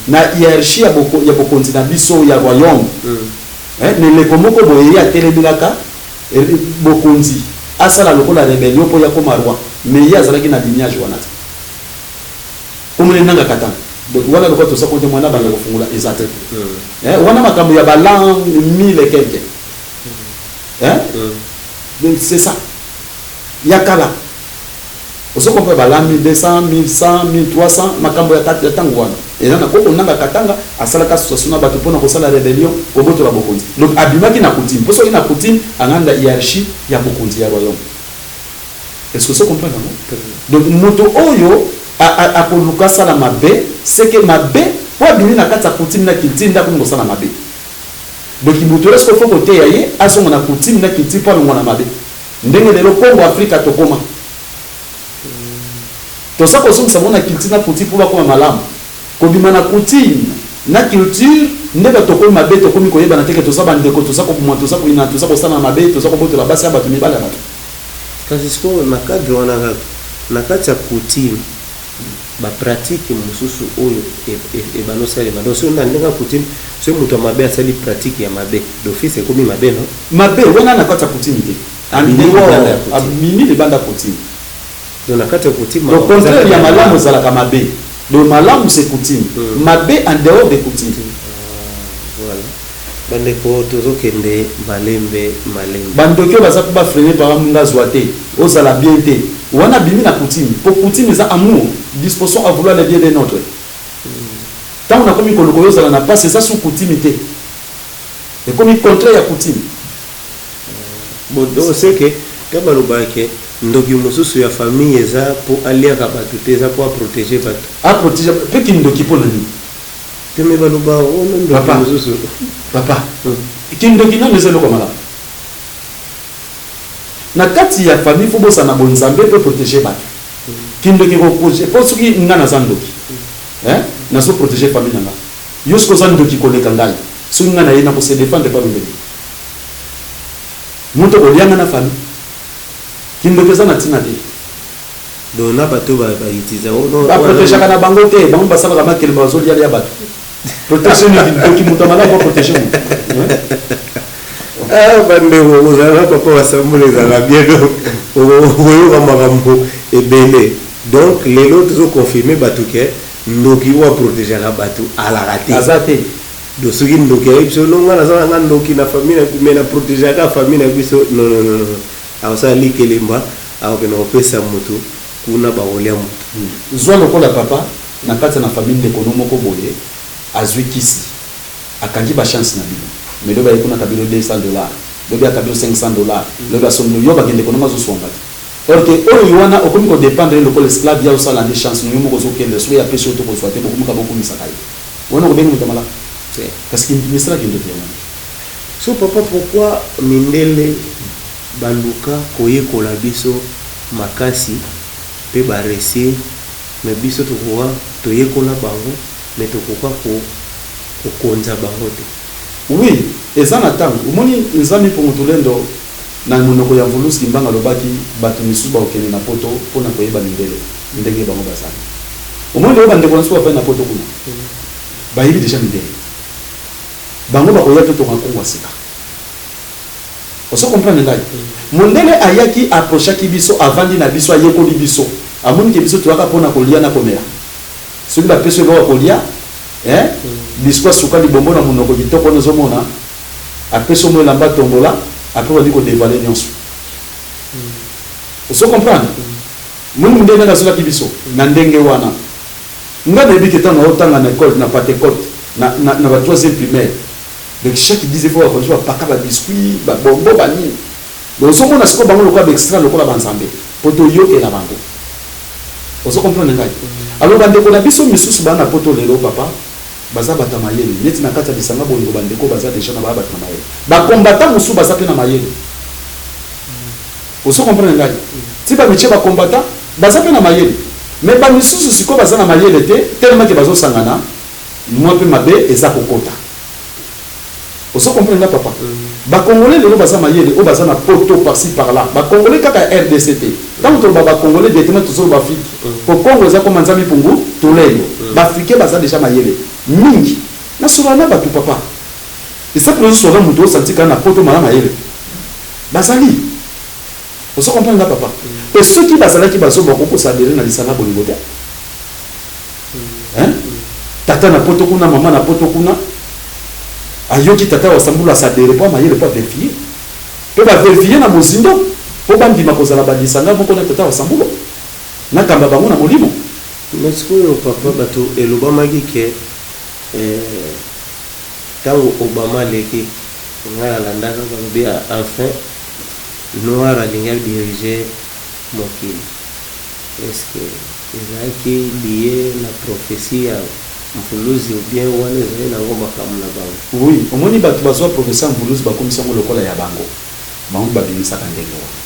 na hierarchie ya boko, ya bokonzi na biso ya royaume, eh, na eleko moko boye ye atelemelaka bokonzi, asala lokola rebellion mpo ye akoma roi, mais ye azalaki na lignage wana te. Kombo na ye Nanga Katanga. Donc wana lokola toza konte mwana banda kofungola eza te. Eh, wana makambo ya ba l'an 1000 et quelque. Eh? Donc c'est ça. Ya kala. Ozo comprendre ba l'an 1200, 1100, 1300, makambo ya ya tango wana. Eza na koko Nanga Katanga asalaka association na bato pona kosala rebellion, kobotola bokonzi. Donc abimaki na coutume. Po soki na coutume, anganda hiérarchie ya bokonzi ya royaume. Est-ce que ozo comprendre yango? Donc moto oyo akoluka asala mabe, c'est que mabe po abimi na kati ya coutume na culture nde akomi kosala mabe. Donc moto wana sikoyo faut koteya ye azonga na coutume na culture po alongwa na mabe. Ndenge lelo Congo Afrika tokoma. Toza kozongisa bango na culture na coutume po bakoma malamu. Kobima na coutume na culture nde bato tokomi mabe, tokomi koyebana te ke toza ba ndeko, toza koboma, toza koyinana, toza kosalana mabe, toza kobotola basi ya bato, mibali ya bato.
Kasi sikoyo na cadre wana kaka, na kati ya coutume ba pratique mosusu oyo ebanda osalema, donc soki na ndenge ya coutume soki moto ya mabe asali pratique ya mabe d'office ekomi mabe non?
Mabe wana na kati ya coutume te,
Abimi libanda ya coutume.
Abimi libanda ya coutume.
Donc na kati ya coutume
Le
makambo eza
contraire
kaka
ya
ya
malamu
malamu.
ezalaka mabe. Le malamu c'est coutume. Mabe en dehors de coutume.
Ah, voilà. Bandeko tozokende malembe malembe.
Ba ndoki oyo baza po ba freiner papa muninga azua te, ozala bien te. Wana abimi na coutume. Po coutume eza amour, disposition à vouloir le bien d'un autre. Tango nakomi koluka yo ozala na pasi eza sous coutume te. Ekomi contraire ya coutume.
Bon donc ce que tango balobaka ke ndoki mosusu ya famille eza po aliaka batu te eza po a proteger batu.
A proteger pe kindoki pona nini?
Te mais balobaka oh non ndoki
Papa,
mosusu.
papa, kindoki nanu eza eloko ya malamu. Na kati ya famille faut bosana bonzambe pe proteger batu. Kindoki eko po soki nga naza ndoki. Hein? Nazo protéger famille na nga. Yo soki oza ndoki koleka ngai, soki ngai naye nako se défendre pa ndenge. Moto kolia nga na famille. Kindoki eza na ntina te.
Donc na bato bautiliser yango.
Baprotégeaka na bango te, bango basalaka makelema, bazolialia bato. Protection nini? Ndoki, moto amala ko protéger moto.
Ah, bandeko, kozala na papa Wasambula ezalaka bien. Donc okoyoka makambo ebele. Donc lelo tozoconfirme bato ke ndoki oyo aprotégeaka bato alaka te.
Aza te.
Donc soki ndoki ayebi biso no, nga naza nanga ndoki na famille mais na protégeaka famille na biso, non, non, non, non, akosala likelemba, akokende kopesa moto kuna, bakolia moto.
Zwa lokola papa na kati na famille, ndeko no moko boye azwi kisi, akangi bachance na bino, mais lobi aye kuna, akabi yo 200 $, lobi akabi yo 500 $, lobi asombi yo, bakende kononga, azoswanga te. Or ke oyo wana okomi kodépendre lokola esclave ya osala nde chance no yo moko ozokende. Soki apesi yo, tokozwa te, bokomika bokumisaka ye wana, okobengi moto malamu? Parce que misalaki ndoki yango.
So papa, pourquoi mindele baluka koyekola biso makasi mpe baréussir, mais biso tokoka toyekola bango, mais tokoka kokonza bango te?
Oui, eza na ntango omoni Nzambe Mpongo Tulendo na monoko ya Mvuluzi Kimbangu alobaki bato misusu bakokende na poto mpona koyeba mindele ndenge bango bazali. Omoni lelo bandeko na biso bafai na poto kuna, bayebi déjà mindele. Bango bakoya totonga Kongo ya sika. Ozo comprendre ngai? Mondele ayaki, approchaki biso, avandi na biso, ayekoli biso, amoni ke biso toyaka mpona kolia na komela. Soki bapesi eloko ya kolia, eh? Biscuit, sukali, bombo na monoko kitoko wana, ozomona apesi omo elamba, tombola, après bandi kodévoiler nyonso. Ozo comprendre? Moni mondele ndenge azolaki biso na ndenge wana. Nga nayebi ke ntango naotanga na école na Pentecôte, na ba troisième primaire, donc chaque 10 fois bakonzi bapaka babiscuit, babonbon, banini. Donc ozomona sikoyo bango lokola baextra, lokola banzambe, po toyokela bango. Ozo comprendre ngai? Alors bandeko na biso misusu baa na poto lelo, papa, baza bato ya mayele. Neti na kati ya lisanga bolingo, bandeko baza déjà na baa bato na mayele, bakombata mosusu baza mpe na mayele. Ozo comprendre ngai? Ti bamitie bakombata baza mpe na mayele, mais bamisusu sikoyo baza na mayele te, tellement ke bazosangana mwa mpe mabe eza kokota. Ozo comprendre nga, papa? Bacongolais lelo baza mayele oyo baza na poto par-ci par-là, bacongolais kaka ya RDC te. Ntango toloba bacongolais, directement tozoloba Afrique, po Congo eza koma Nzambe Mpungu Tulendo. Baafricain baza déjà mayele mingi. Nasolola na bato, papa, exemple ozosola moto osanti kaka na poto mala mayele bazali. Ozo comprendre nga, papa? Mpe soki bazalaki bazoba, kokosadere na lisanga bolingo te. Hein? Tata na poto kuna, mama na poto kuna, ayoki tata Wasambula, asadere mpo amayele, mpo avérifier, mpe bavérifier na mozindo mpo bandima kozala balisanga moko na tata Wasambula, nakamba bango na molimo.
Mais sikoyo papa, bato elobamaki ke ntango Obama aleki, ngai nalandaka, balobi enfin noir alingi adirige mokili. Est-ce ezalaki lié na prophétie ya Mvuluzi ou bien wana ezali nango makambo na bango?
Oui, omoni bato bazwa professeur Mvuluzi, bakomisi yango lokola ya bango. Bango babimisaka ndenge wana.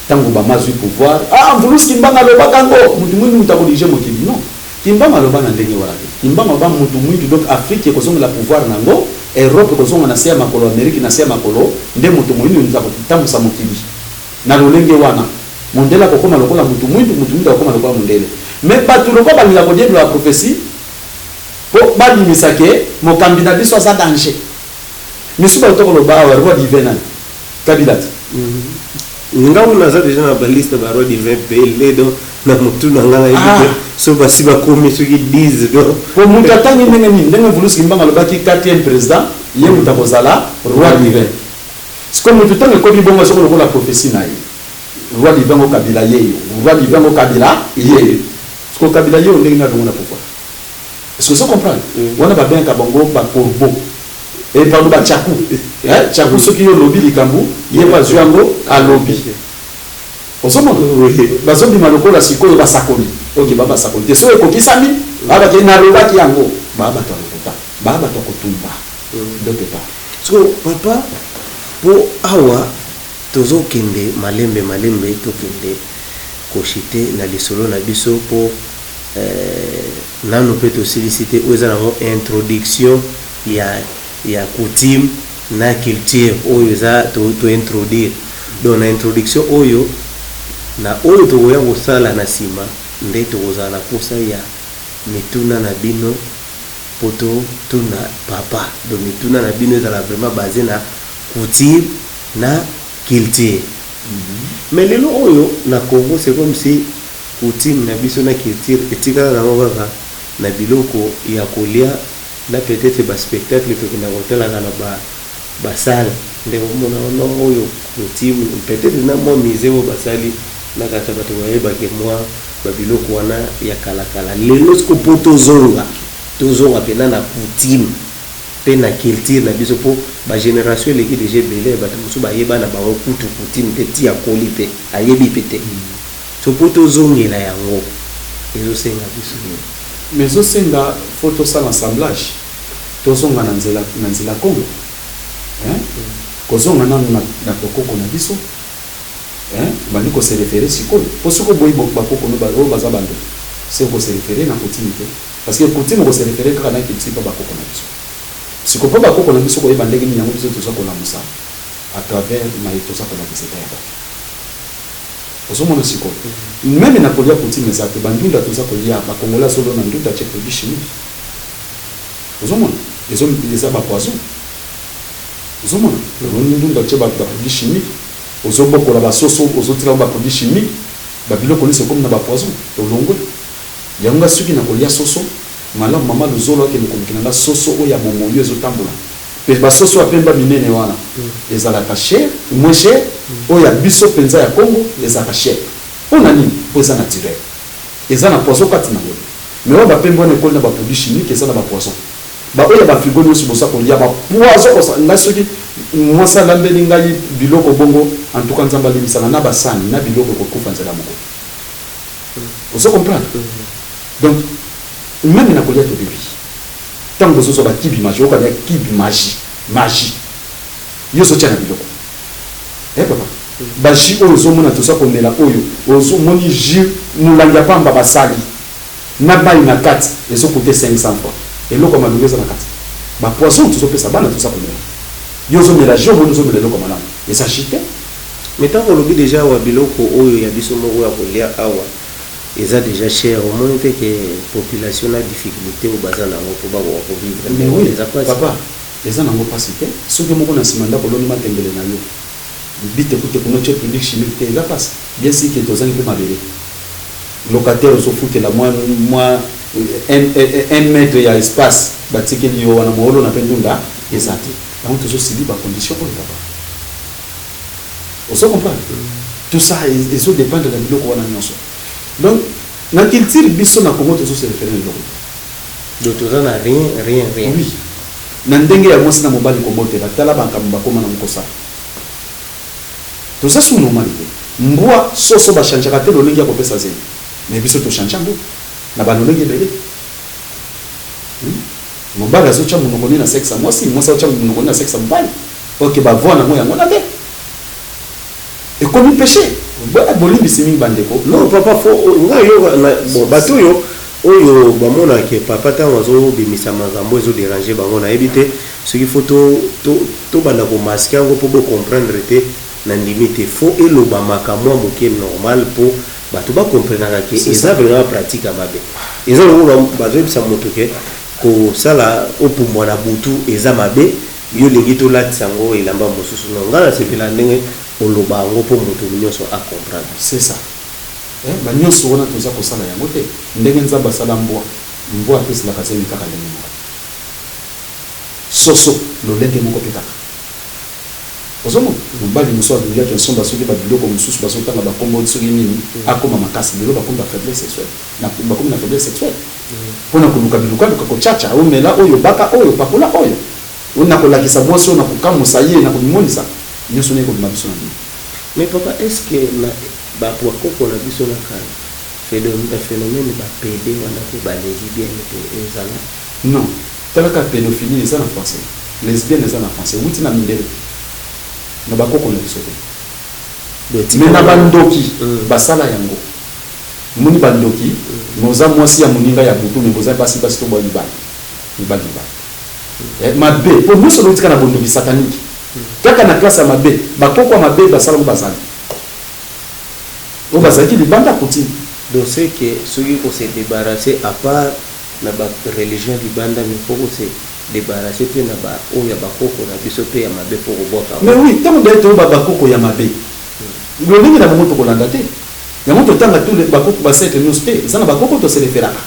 Ntango Obama azwi pouvoir, ah, Mvuluzi Kimbangu alobaka yango, motu mwindu moto akodirige mokili. Non, Kimbangu aloba na ndenge wana te. Kimbangu aloba motu mwindu, donc Afrique ekozongela pouvoir nango, Europe ekozonga na se ya makolo, Amérique na se ya makolo, nde moto moyindu moto akotambusa mokili na lolenge wana. Mondele akokóma lokola motu mwindu, motu mwindu akokóma lokola mondele. Mais bato lokola balingaka kodiembela baprophétie mpo babimisa ke mokambi na biso aza danger, misu bato koloba awa roi divin nani? Kabila te?
Nga oyo naza déjà na baliste baroi divin pele, donc na motu na nga nayebi te so basi bakomi soki 10, donc.
Po moto atangi ndenge nini, ndenge Mvuluzi Kimbangu alobaki quatrième président, ye moto akozala roi divin. Sikoyo moto ntango ekomi bongo, azoko lokola prophétie na ye, roi divin ngo Kabila yeyo, roi divin ngo Kabila yeyo. Sikoyo Kabila yeyo, ndenge nini alongo na pouvoir? Est ce que ozo comprendre? Wana babengaka bango bacorbeau, e pardon, bachaku. Chaku, soki yo olobi likambo, ye mpe azwi yango alobi. Ozomona bazobima lokola sikoyo basakoli. Oke, ba basakoli te. Soki ekokisami, baa bake nalobaki yango, baa bato ya lokuta, baa bato ya kotumba d'autre part.
Siko papa, mpo awa tozokende malembe malembe, tokende koshite na lisolo na biso mpo Nanu mpe tosilisi te, oyo eza nango introduction ya coutume na culture oyo eza to introduire. Donc na introduction oyo na oyo tokoya kosala na nsima, nde tokozala na posa ya mituna na bino po totuna papa. Donc mituna na bino ezala vraiment basé na coutume na culture. Mais lelo oyo na Congo, c'est comme si coutume na biso na culture etikala nango kaka na biloko ya kolia na peut-être baspectacle tokenda kotalaka na basale, ndenge omona wana oyo coutume, peut-être na mwa musée oyo basali na kati ya bato bayebake mwa babiloko wana ya kalakala. Lelo siko mpo tozonga mpena na coutume mpe na culture na biso, mpo bagénération eleki déjà ebele, bato mosusu bayeba na bango kutu coutume te, ti akoli mpe ayebi mpe te. So mpo tozongela yango, ezosenga biso nini?
Mais ezosenga fo tosala assemblage, tozonga na nzela Congo, hein? Kozonga nanu na bokoko na biso, hein? Bandi kose référer sikoyo, mpo soki oboyi bakoko no oyo baza bandoki, se kose référer na coutume te, parce que coutume kose référer kaka na culture mpo bakoko na biso. Siko mpo bakoko na biso koyeba ndenge nini yango biso toza kolamusa à travers maye toza kolakisa epai ya bato. Ozomona sikoyo, même na kolia, coutume eza te. Bandunda toza kolia, bakongolais azolona ndunda, atie produit chimique, ozomona eza bapoison. Ozomona oloni ndunda, atie baproduit chimique, ozobokola basoso, ozotika baproduit chimique, babiloko nyonso ekomi na bapoison. Tolongwe yango. Nga soki na kolia soso malamu, mama luzolo akende kolukela nga soso oyo ya bomoyo ezotambola, mpe basoso ya pemba minene wana ezalaka cher, moins cher. Oyo ya biso mpenza ya Congo ezalaka cher. Mpo na nini? Mpo eza naturel, eza na poison kati nango. Mais oyo bapembe wana ekoli na baproduit chimique, eza na bapoison. Baoyo ya bafrigo nyonso boza kolia, bapoison. Ngai soki mwasi alambeli ngai biloko bongo, en tout cas Nzambe alimbisanga, na basani na biloko ekokufa nzela moko. Ozo comprendre? Donc même na kolia, tobebi. Ntango bozozwa bakibi magie, okolia kibi magie, magie yo ozotia na biloko. Eh papa, bajus oyo ozomona toza komela, oyo ozomoni jus molangi ya pamba basali na mai na kati, ezocoûter 500 francs. Eloko ya malungu eza na kati, bapoison tozopesa bana toza komela. Yo ozomela jus, omoni ozomela eloko ya malamu, eza jus te.
Mais ntango olobi déjà awa biloko oyo ya biso moko ya kolia awa eza déjà cher, omoni te ke population na difficulté oyo baza nango mpo bakoka kovivre?
Mais oui.
Eza mpasi.
Papa, eza nango mpasi te. Soki moko na nsima ndako oloni matembele na yo, bitekuteku, notie produit chimique te, eza mpasi. Bien sûr ke tozangi mpe mabele. Locataire ozofutela mwa 1 mètre ya espace batikeli yo wana, moolona mpe ndunda eza te. Yango tozosili bacondition oyo, papa, ozo comprendre? Tout ça ezodépendre na biloko wana nyonso. Donc na culture, biso na Congo tozose référer na eloko te.
Donc toza na rien, rien, rien.
Oui, na ndenge ya mwasi na mobali kobotela, tala bankambo bakóma na mokosala, toza su normal te. Mbwa, soso bachangeaka te lolenge ya kopesa zemi, mais biso tochange yango na balolenge ebele. Mobali azotya monoko nde na sexe ya mwasi, mwasi azotya monoko nde na sexe ya mobali. Ok, bavoi nango yango na te, ekomi péché. Bolimbisi mingi, bandeko.
Non papa, fo ngai yo bon, bato oyo bamonake papa ntango azobimisa makambo ezoderange bango, nayebi te soki fo tobanda komasquer yango mpo bocomprendre te. Na ndimi te, fo elobamaka mwa moke normal mpo bato bacomprenaka ke eza vraiment pratique ya mabe. Eza lokola bazoyebisa moto ke kosala opumbwa na butu eza mabe, yo olingi tolatisa yango elamba mosusu. No, ngai nasepela ndenge oloba yango mpo moto nyonso acomprendre.
C'est ça. Banyonso wana toza kosala yango te. Ndenge Nzambe asala mbwa, mbwa apeselaka zemi kaka ndenge moko, soso lolenge moko mpe kaka. Ozomona mobali mosusu alingaki nsomba soki babiloko mosusu bazotanga bakombo soki nini, akóma makasi. Lelo bakomi bafaiblesse sexuelle, bakomi na faiblesse sexuelle mpona koluka bilukaluka, kochacha, omela oyo, baka oyo, pakola oyo, oyo na kolakisa mwasi oyo, na kokamwisa ye, na komimonisa nyonso ndenge kobima biso na nini.
Mais papa, est ce que na bakoko na biso na kala, phénomène bapédé wana mpe balesbienne mpe ezala?
Non, talaka, pédophilie eza na français, lesbienne eza na français, wuti na mindele, na bakoko na biso te. Mais na bandoki basala yango. Omoni bandoki, mais oza mwasi ya moninga ya butu, mais boza basi basi to boya mibali mibali mibali. Eh, mabe po nyonso loutika na bondoki satanique. Kaka na classe ya mabe, bakoko ya mabe basalango bazali. Oyo bazalaki libanda coutume.
Donc c'est que soki ko se débarrasser à part na ba religion libanda, mais faut ko se débarrasser pe na ba oyo ya bakoko na biso pe ya mabe, faut kobwaka.
Mais oui, ntango daye toyoba bakoko ya mabe, lolenge na bango tokolanda te. Yango totanga tous les bakoko basete nyonso te. Eza na bakoko toselefelaka,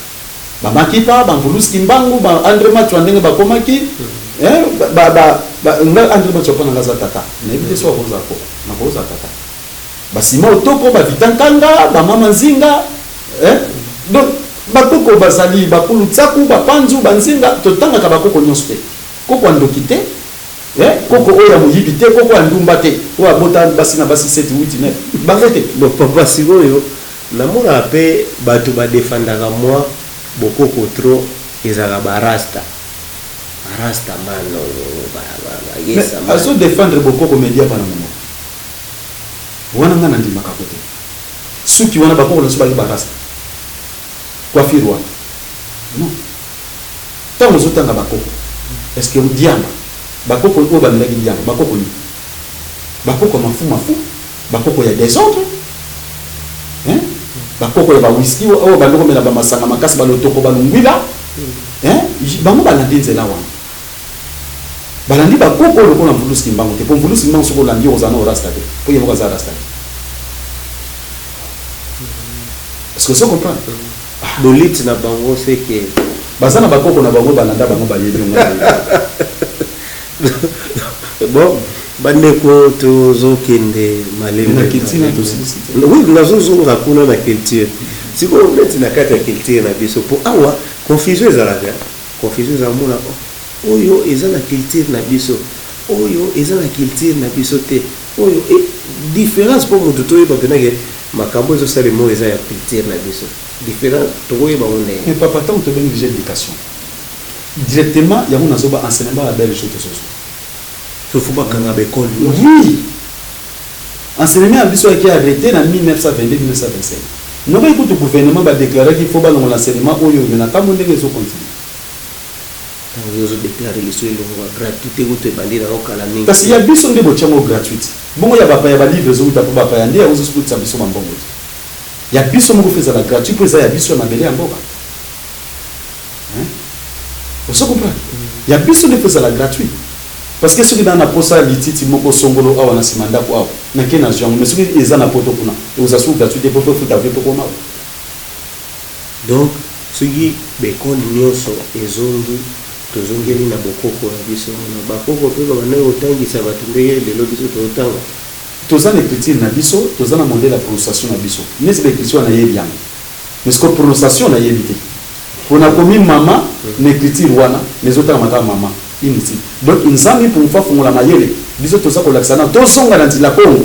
bamakipa, bamvuluski mbangu, ba André Matswa, ndenge bakomaki. Eh, nga André Matswa mpo na nga aza tata. Nayebi te so akozala koko, nakozala tata. Basima otoko, bavita nkanga, bamama nzinga, eh? Donc bakoko bazali bakulu tsaku, bapanzu, banzinga. Totangaka bakoko nyonso te. Koko ya ndoki te, eh? Koko oyo ya moyibi te, koko ya ndumba te, oyo abota basi na basi 7, 8, 9, bango te.
Bon papa, sikoyo namonaka mpe bato badefandaka mwa bokoko trop, ezalaka barasta, barasta man oyo bayesa.
Mais azodefendre bokoko media bana monoko wana, nga nandimaka ko te. Suki wana, bakoko na biso baki barasta, coiffure wana non. Ntango ozotanga bakoko, est ce que diamba, bakoko oyo bamelaki diamba, bakoko nini? Bakoko ya mafu mafu, bakoko ya désordre, hein? Bakoko ya bawiski oyo bandi komela bamasanga makasi, balotoko, balungwila, hein? Bango balandi nzela wana, balandi bakoko oyo lokola mvulusi mbango te. Po mvulusi mbango, soki olandi, ozala na orasta te, po ye moko aza rasta te. Est-ce que ozo comprendre?
Bolite na bango seke.
Baza na bakoko na bango, balanda bango, bayebi ngo.
Bon bandeko, tozokende malembe.
Na culture na tosilisi te.
Oui, nazozonga kuna na culture. Sikoyo neti na kati ya culture na biso, mpo awa confusion ezalaka, confusion ezala. Mona oh, oyo eza na culture na biso, oyo eza na culture na biso te, oyo différence, mpo moto toyeba mpenake makambo ezosalema, oyo eza ya culture na biso, différence tokoyeba ngo ndenge?
Mais papa, ntango tobengi déjà éducation directement, yango nazoba enseignement ya belge tozozwa.
So faut bakanga baekole.
Oui, enseignement ya biso yaki arrêté na 1922, 1925. Nokoki kutu gouvernement badéclaraki faut balongola enseignement oyo, me na nkambo ndenge ezocontinue.
Ntango yo ozodéclare liso elongwa, gratuité kutu ebandi nango kala mingi.
Kasi ya biso nde botiango gratuite, bongo ya bapaya, balivre ezowuta mpo bapaya nde yango ezokutisa biso bambongo te. Ya biso moko faut ezala gratuit, mpo eza ya biso, ya mabele ya mboka. Hein? Ozo comprendre? Ya biso nde faut ezala gratuit, parce que soki naa na posa ya lititi moko songolo awa na nsima ndako awa, nake nazwi yango. Mais soki eza na poto kuna, ekozala suku gratuit te, po faut futa avion mpo koma.
Donc soki baekole nyonso ezongi, tozongeli na bokoko na biso wana, bakoko mpe babandaki kotangisa bato ndenge lelo biso tozotanga.
Toza na écriture na biso, toza na modèle ya prononciation na biso. Neti baécriture wana, nayebi yango, mais siko prononciation nayebi te. Mpo nakomi mama na écriture wana, mais ezotangama kaka mama inutile. Donc Nzambe mpo mofu afungola mayele biso, toza kolakisa na tozonga na nzela Kongo.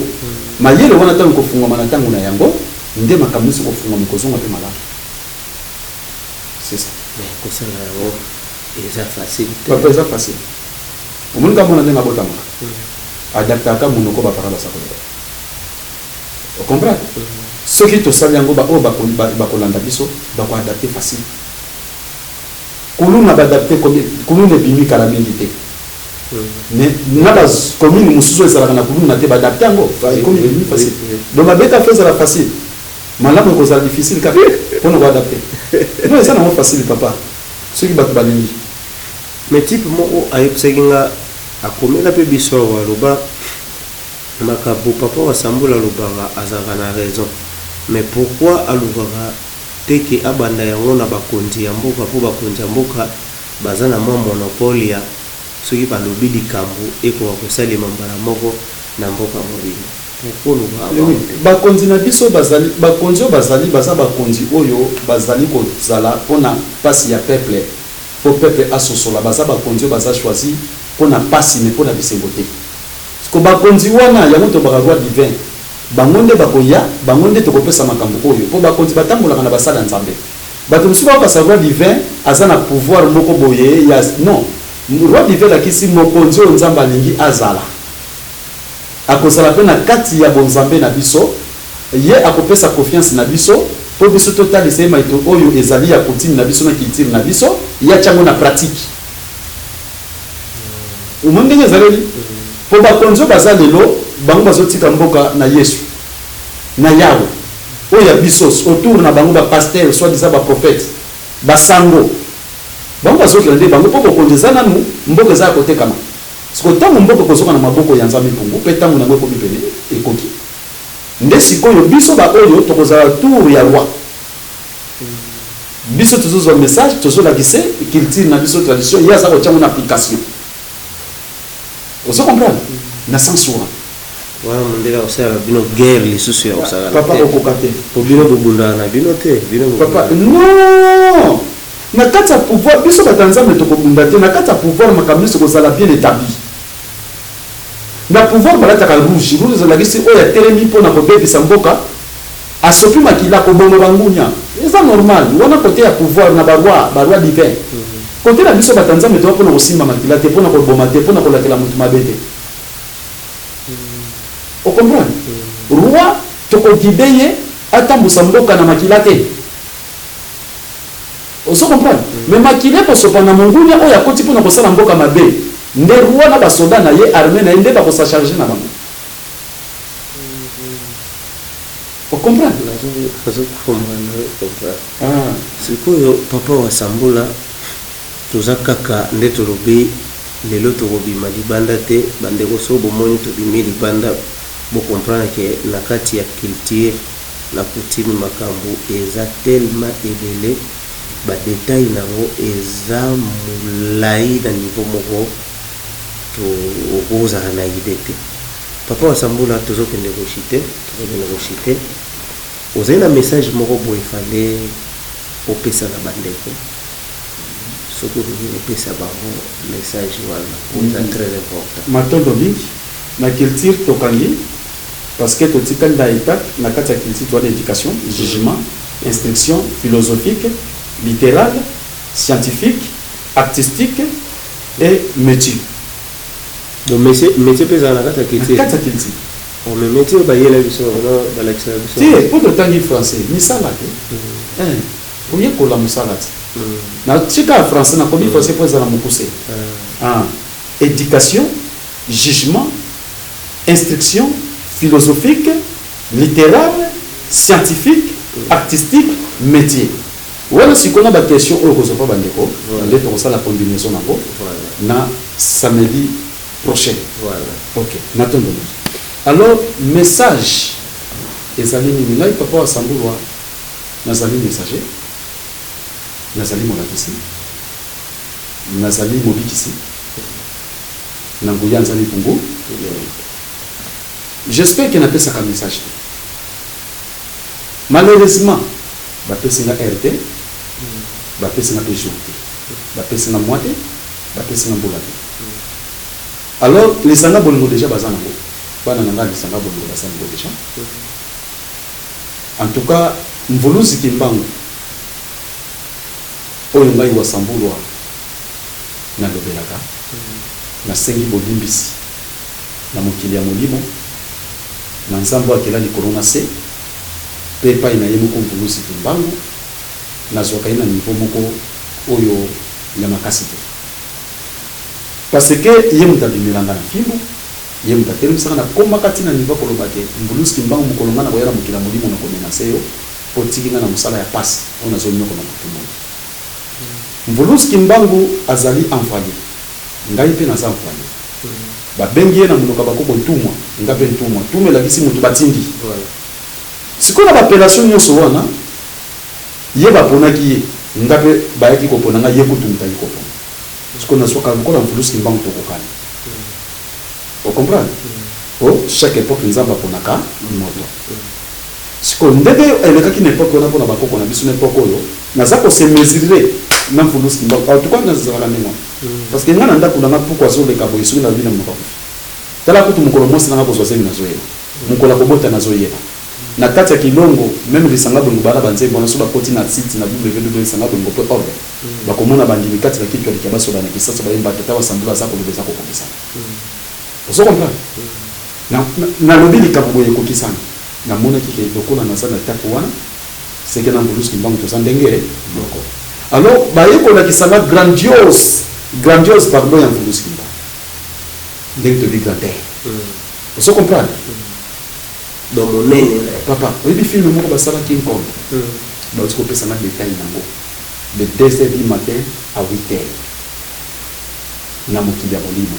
Mayele wana ntango ekofungwama na ntango na yango, nde makambo nyonso ekofungwama, ekozonga mpe malamu. C'est ça.
Mais kosala yango eza facile te.
Papa, eza facile. Omoni ka mwana ndenge abotamaka, adaptaka monoko bapara baza koloba. Ocomprendre? Soki tosali yango, baoyo bakolanda biso bakoadapte facile. Kuluna baadapte, kuluna ebimi kala mingi te, mais na bacommune mosusu oyo ezalaka na kuluna te, baadapte yango, ekomi ebimi facile. Donc babeta faut ezala facile, malamu ekozala difficile kaka mpona koadapte. Non, eza nango facile papa, soki bato balingi.
Mais type moko ayebisaki nga, akomela mpe biso awa, aloba makambo papa Wasambula alobaka, azalaka na raison, mais pourquoi alukaka te ke abanda yango na bakonzi ya mboka? Mpo bakonzi ya mboka baza na mwa monopole ya soki balobi likambo, ekoka kosalema mbala moko na mboka mobimba. Pourquoi olukaka
Oui,
bango te?
Bakonzi na biso bazali bakonzi oyo bazali, baza bakonzi oyo bazali kozala mpona mpasi ya peuple, mpo peuple asosola. Baza bakonzi oyo baza choisi mpona mpasi, mais mpona bisengo te. Ko bakonzi wana, yango tobaka roi divin, bango nde bakoya, bango nde tokopesa makambo oyo, mpo bakonzi batambolaka na basala ya Nzambe. Bato mosusu bakokasa roi divin aza na pouvoir moko boye ya non. Roi divin elakisi mokonzi oyo Nzambe alingi azala, akozala mpe na kati ya bonzambe na biso. Ye akopesa confiance na biso. Mpo biso totalisa ye maito oyo ezali ya coutume na biso na culture na biso, ye atia yango na pratique. Omoni ndenge ezaleli? Mpo bakonzi oyo baza lelo, bango bazotika mboka na Yesu, na Yawe oyo ya biso, autour na bango ba pasteurs, soit disant ba prophètes, ba sango, bango bazokela nde bango mpo bokonzi eza nanu, mboka eza ya kotekama. Sikoyo ntango mboka ekozonga na maboko ya Nzambe Mpungu, mpe ntango na yango ekomi pene, ekoki. Nde sikoyo biso ba oyo tokozala tour ya roi. Biso tozozwa message, tozolakise culture na biso, tradition, ye aza kotia yango na application. Ozo comprendre? Na sens wana.
Wana mondele akosalaka bino guerre lisusu ya kosakana
Papa,
te.
okoka te.
Po bino bobundaka na bino te, bino
Papa,
bobundaka.
non! Na kati ya pouvoir, biso bato ya Nzambe tokobunda te. Na kati ya pouvoir, makambo nyonso ekozala bien etabli. Na pouvoir balataka rouge, rouge ezalakisi oyo atelemi pona kobebisa mboka, asopi makila, koboma bangunia. Eza normal, wana cote ya pouvoir na ba rois, ba rois divins. Cote na biso bato ya Nzambe toza pona kosimba makila te, pona koboma te, pona kolakela mutu mabe te. O comprendre? Roi toko guider ye atambusa mboka na makila te. Ozo comprendre? Mais makila ekosopa na mongunia oyo akoti pona kosala mboka mabe, nde roi na ba soda na ye, armee na ye nde bako s'acharger na bango. O comprendre?
Nazo comprendre, nazo comprendre.
Ah.
Sikoyo papa wa Sambula, toza kaka nde tolobi lelo tokobima libanda te, ba ndeko soki bomoni tobimi libanda bo comprendre que na kati ya culture na coutume makambu eza tellement ebele ba details nango eza mulayi na niveau moko to okozala na idee te. Papa Wasambula tozo kende ko chute, tozo kende ko chute. Ozali na message moko boye fallait opesa na ba ndeko soki okoki kopesa bango message wana po eza très important.
Matondo mingi. Na culture tokangi Parce que totikali na etape na kati ya culture toza na education, jugement, instruction philosophique, litterale, scientifique, artistique et metier.
Donc metier, metier pe ezala na kati ya culture?
Na kati ya culture.
Oh, mais metier oyo bayela biso wana balakisaka biso.
Te, po totangi français, misala te. Eh, oyekola mosala te. Na tika ya français, nakomi français po ezala mokuse. Ah, education, jugement, instruction philosophique, littéraire, scientifique, artistique, métier. Wana sikoyo na ba question oyo okozwa pa bandeko nde tokosala combinaison nango na samedi prochain. Ok, matondo mingi. Alors message ezali nini? Ngai papa wa Sambulwa nazali messager, nazali molakisi, nazali mobikisi. Na nguya Nzambe Pungu. J'espère que napesaka message te. Malheureusement, bapesi nga heure te, bapesi nga pe jour te, bapesi nga mois te, bapesi nga mbula te. Alors, lisanga bolingo dejà baza nango. Bana na nga lisanga bolingo baza nango dejà. En tout cas, Mvuluzi Kimbangu oyo ngai Wasambulwa nalobelaka, nasengi bolimbisi na mokili ya molimo, na Nzambe oyo akela likolo na se, pe epai na ye moko Mvuluzi Kimbangu, nazwaka ye na niveau moko oyo ya makasi te. Parce que ye moto abimela nga na fimbu, ye moto atelemisa nga, nakomaka ti na niveau ya koloba ke Mvuluzi Kimbangu mokolo nga nakoya na mokili ya molimo nako menacer yo po otiki nga na mosala ya pasi oyo nazo niokwama butu moyi. Mvuluzi Kimbangu azali envoye, ngai pe naza envoye. Ba bengi ye na monoko ya bakoko ntumwa, nga pe ntumwa. Ntumwa elakisi mutu batindi. Sikoyo na ba appellation nionso wana, ye baponaki ye, nga pe bayaki kopona nga, ye kutu mutu ayaki kopona. Sikoyo nazwaka lokola Mvuluzi Kimbangu tokokani. O comprendre? Po chaque epoque Nzambe aponaka moto. Sikoyo ndenge elekaki na epoque wana pona ba koko na biso na epoque oyo naza ko se mesurer na Mvuluzi Kimbangu en tout cas nazalaka ndenge wana parce que nga na ndaku na nga puku azoleka boye soki nalobi na monoko akufi tala kutu mokolo mwasi na nga akozwa zemi nazoyeba mokolo akobota nazoyeba na kati ya kilongo meme lisanga bolingo baa na ba nzembo wana soki bakoti na site na www.lisangabolingo.org bakomona bandimi kati na kitwaliki ya basoda na kisasa bayemba tata wa sambulu aza koloba eza kokokisana ozo comprendre na nalobi likambo boye ekokisana. Namonaki ke lokola naza na etape wana, Seke na Mvuluzi Kimbangu toza ndenge moko. Alors baye kolakisa nga grandiose, grandiose pardon ya Mvuluzi Kimbangu. Ndenge toyebi grandeur. Ozo comprendre?
Donc monene na ye.
Papa, oyebi film moko basala King Kong? Bauti kopesa nga detail nango de 2 heures du matin à 8 heures na mokili ya molimo.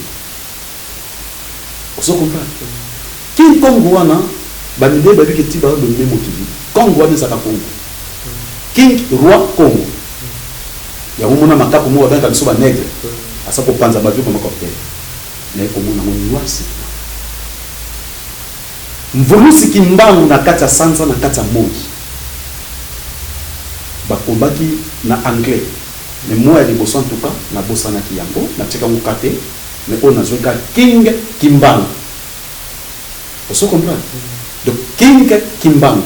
Ozo comprendre? King Kong wana ba mindele bayebi ke ti ba dominer mokili, Kong wana ezalaka Congo. King roi Congo. Yango omona makaku moko babengaka biso ba negre, aza kopanza ba avion ba helicoptère. Naye komona yango noir sur blanc. Mvulusi Kimbangu na kati ya sanza na kati ya moyi. Bakombaki na anglais mais mot ya liboso en tout cas nabosanaki yango, natiaki yango cas te. Mais oyo nazwaki kaka King Kimbangu. Ozo comprendre? Donc King Kimbangu,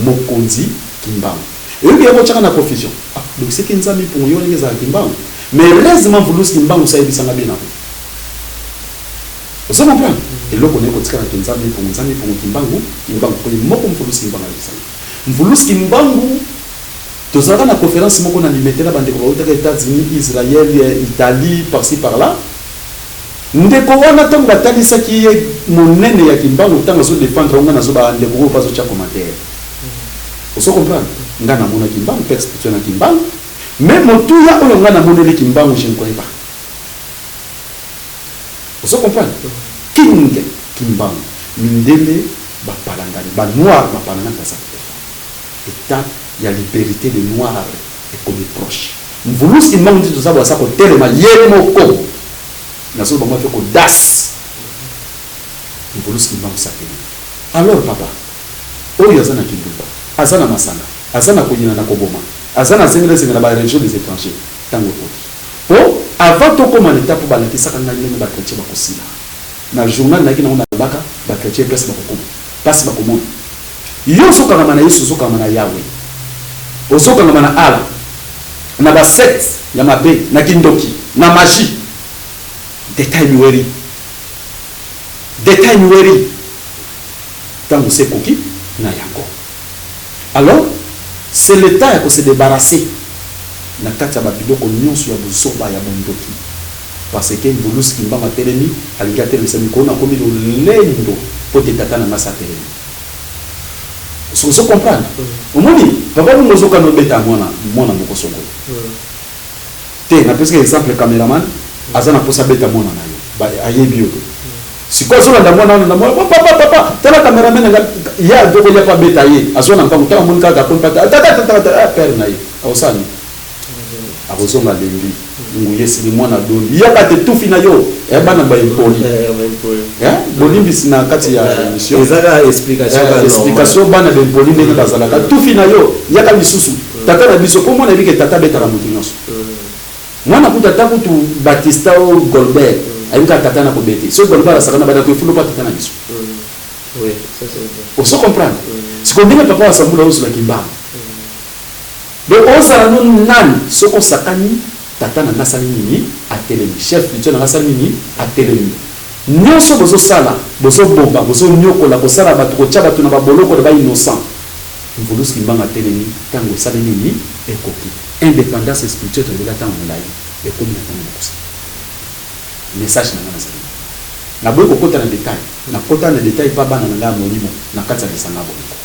mokonzi Kimbangu. Eyoki yango otiaka na confusion. Ah, donc c'est que Nzambe mpungu yo ndenge ezala Kimbangu. Mais heureusement Mvuluzi Kimbangu sa yebisanga bien yango. Ozo comprendre? Eloko naye kotikala ke Nzambe mpungu, Nzambe mpungu Kimbangu, Kimbangu. Koni moko Mvuluzi Kimbangu ayebisanga. Mvuluzi Kimbangu tozalaka na conference moko na Limete na bandeko bautaka Etats-Unis, Israël, Italie, par-ci par-là. Ndeko wana tango batalisaki ye monene ya Kimbangu tango azo defendre yango nga nazo ba ndeko oyo pe azo tia commentaire. Ozo comprendre? Nga namona Kimbangu, père spirituel na Kimbangu, mais motuya oyo nga namoneli Kimbangu je ne croyais pas. Ozo comprendre? King Kimbangu, mindele bapalangani, ba noirs bapalangani baza kokufa. Etat ya liberite de noir ekomi proche. Mvuluzi Kimbangu nde toza boye aza kotelema ye moko. Nazoloba ngo avec audace. Mvuluzi Kimbangu s'atelemi. Alors papa, oyo aza na kindumba, aza na masanga, aza na koyina na koboma, aza na zengela zengela ba religion des etrangers, tango ekoki. Po avant tokoma na etape balakisaka ngai ndenge ba chretiens bakosila. Na journal nayaki nango nalobaka ba chretiens place bakokoma, pasi bakomona. Yo ozo kangama na Yesu ozo kangama na Yahweh. Ozo kangama na Allah. Na ba sectes ya mabe, na kindoki, na magie. Detail miweri. Detail miweri. Tango se ekoki na yango. Alors, c'est le temps ya ko se debarrasser na kati ya ba biloko nionso ya buzoba ya bondoki. Parce que Mvuluzi Kimbangu atelemi, alingi atelemisa mikolo nakomi lolendo po te tata na nga asi atelemi. Ozo comprendre? Omoni papa bongo ozo kana obeta mwana mwana moko songolo. Te napesaka exemple cameraman aza na posa abeta mwana na yo. Ba ayebi yo te. Sikoyo azolanda mwana wana na mwana papa papa tala cameraman na nga ye azo koya po abeta ye azwa na mpango tango amoni kaka akomi pata tata tata tata père na ye akosala nini? Akozonga alembi nguya esili mwana adondi yaka te tufi na yo eh bana ba impoli eh bolimbisi na kati ya emission
eza kaka explication
eh, explication bana ba impoli ndenge bazalaka tufi na yo yaka lisusu tata na biso po mwana yebi ke tata abetaka moto nyonso mwana kutu ata kutu Batista o Goldberg ayebi kaka tata na kobete soki Goldberg asakana bana koefulu pa tata na biso ozo comprendre sikoyo ndenge papa wa Sambula ozula kimbangu. Donc ozala no nani soki osakani tata na nga asali nini atelemi chef spirituel na nga asali nini atelemi nioso bozo sala bozo bomba bozo niokola kosala batu kotia batu na ba boloko na ba innocent mvuluzi kimbangu atelemi tango esali nini ekoki independance spirituel tolobela tango molayi ekomi na tango mokuse message na nga nazali naboyi kokota na detail nakota na detail pa bana na nga ya molimo na kati ya lisanga bolingo.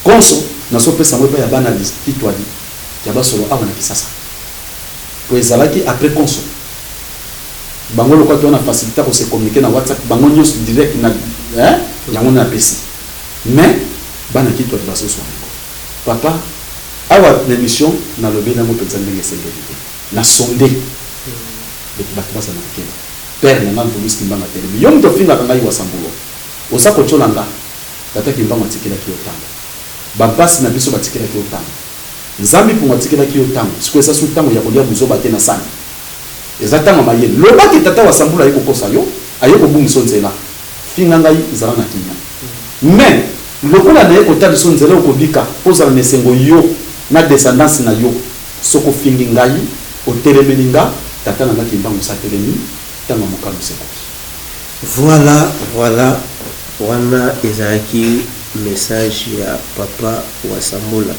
Konso nazo pesa yango epai ya bana Kitwadi ya Basolo awa na Kisasa. Po ezalaki après konso. Bango lokola toza na facilite ya ko se communiquer na WhatsApp bango nionso direct na eh yango nde napesi. Mais bana Kitwadi bazo zua yango. Papa awa na emission nalobeli yango penza ndenge esengeli te. Na sonde. Donc batu bazala na kokeba. Père na nga Mvuluzi Kimbangu atelemi. Yo mutu ofingaka ngai Wasambulua. Oza kotiola nga. Tata Kimbangu atikelaki yo tango. Ba mpasi na biso batikelaki yo tango. Nzambi Mpungu atikelaki yo tango. Sikoyo eza su tango ya kolia buzoba te na sani. Eza tango ya mayele. Loba ke tata wa Sambulu aye kokosa yo, aye kobungisa yo nzela. Finga ngai, zala na kimia. Mais lokola naye kotalisa yo nzela okobika mpo ozala na esengo yo na descendance na yo. Soki ofingi ngai, otelemeli nga, tata na nga Kimbangu si atelemi, tango ya mokano esi ekoki.
Voilà, voilà, wana ezalaki. message ya papa Wasambola.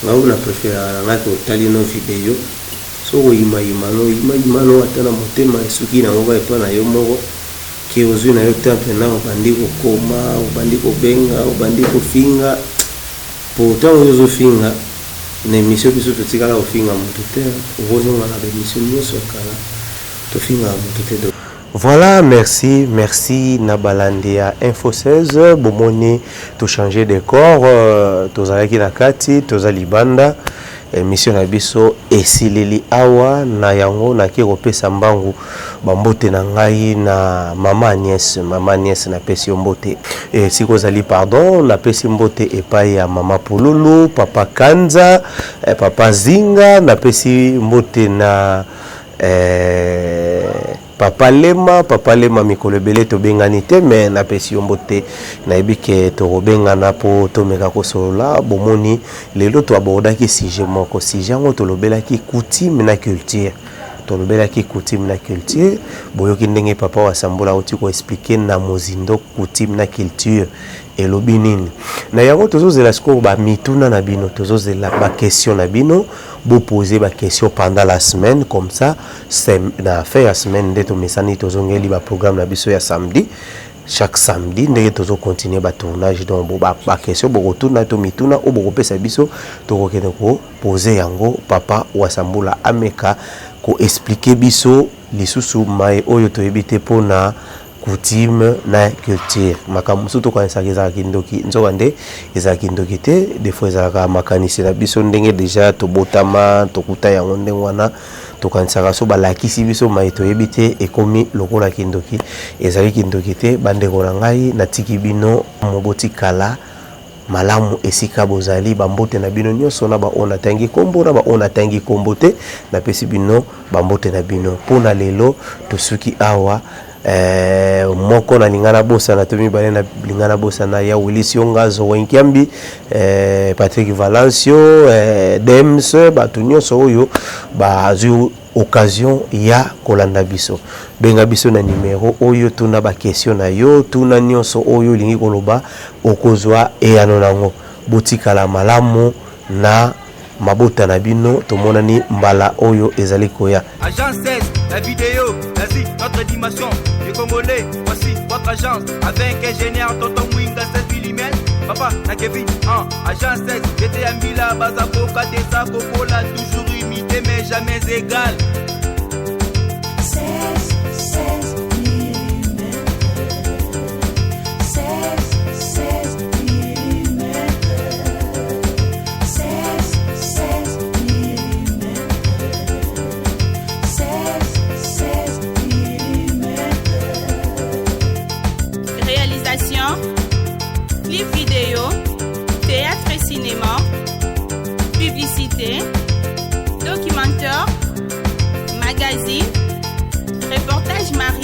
Nga oyo na preferaka na nga ke otali no video, soki oyimayima no yimayima no ata na motema esuki nango kaka epa na yo moko ke ozwi na yo temps pena obandi kokoma, obandi kobenga, obandi kofinga. Po tango yo ozofinga na emission biso totikala kofinga mutu te, okozonga na ba emission nionso ya kala tofingaka mutu te donc. Voilà merci merci na balandi ya info 16 bomoni to changer decor tozalaki na kati toza libanda emission na biso esileli awa na yango nake kopesa mbangu bambote na ngai na mama Agnès mama Agnès napesi yo mbote esika ozali pardon napesi mbote epai ya mama Pululu papa Kanza papa Zinga napesi mbote na Papa Lema, Papa Lema mikolo ebele tobengani te mais napesi yo mbote, nayebi ke tokobengana po tomeka kosolola. Bomoni lelo to abordaki sujet moko, sujet yango tolobelaki coutume na culture, tolobelaki coutume na culture. Boyoki ndenge Papa Wasambola auti ko expliquer na mozindo coutume na culture elobi nini. Na yango tozozela sikoyo ba mituna na bino, tozozela ba question na bino. Bo poser ba questions pendant la semaine comme ça na fin ya semaine nde tomesani tozongeli ba programme na biso ya samedi chaque samedi ndenge tozo continuer ba tournage donc bo ba, ba question bokotuna to mituna oyo bokopesa biso tokokende ko poser yango papa Wasambula ameka ko expliquer biso lisusu maye oyo toyebi te mpona coutume na culture. Makambo mosusu tokanisaka ezalaka kindoki, nzokande ezalaka kindoki te. Des fois ezalaka makanisi na biso ndenge deja tobotama tokuta yango ndenge wana, tokanisaka so balakisi biso maye toyebi te ekomi lokola kindoki. Ezali kindoki te bandeko na ngai, natiki bino mobotikala malamu esika bozali. Bambote na bino nyonso na baoyo natangi kombo na baoyo natangi kombo te, napesi bino bambote na bino. Mpo na lelo tosuki awa. Moko nalinga nabosana to mibale nalinga nabosana ya Willis Yonga, Zoe Nkiambi, Patrick Valencio, Dems, bato nyonso oyo bazwi occasion ya kolanda biso. Benga biso na numero oyo, tuna ba question na yo, tuna nyonso oyo olingi koloba, okozwa eyano nango. Botikala malamu na mabota na bino, tomonani mbala oyo ezali koya.
Agence 16, la vidéo, l'Asie, notre dimension, les Congolais, voici votre agence, avec ingénieur Tonton Mwinga 16 mm, papa na Kevin, 1, agence 16, j'étais à Mila, Bazaboka, Tessa, Kokola, toujours imité mais jamais égal.
16, 16 mm, 16, 16 mm, 16, 16 mm, 16, 16 mm.
Réalisation, clip vidéo, théâtre et cinéma, publicité, documentaire, magazine, reportage mariage.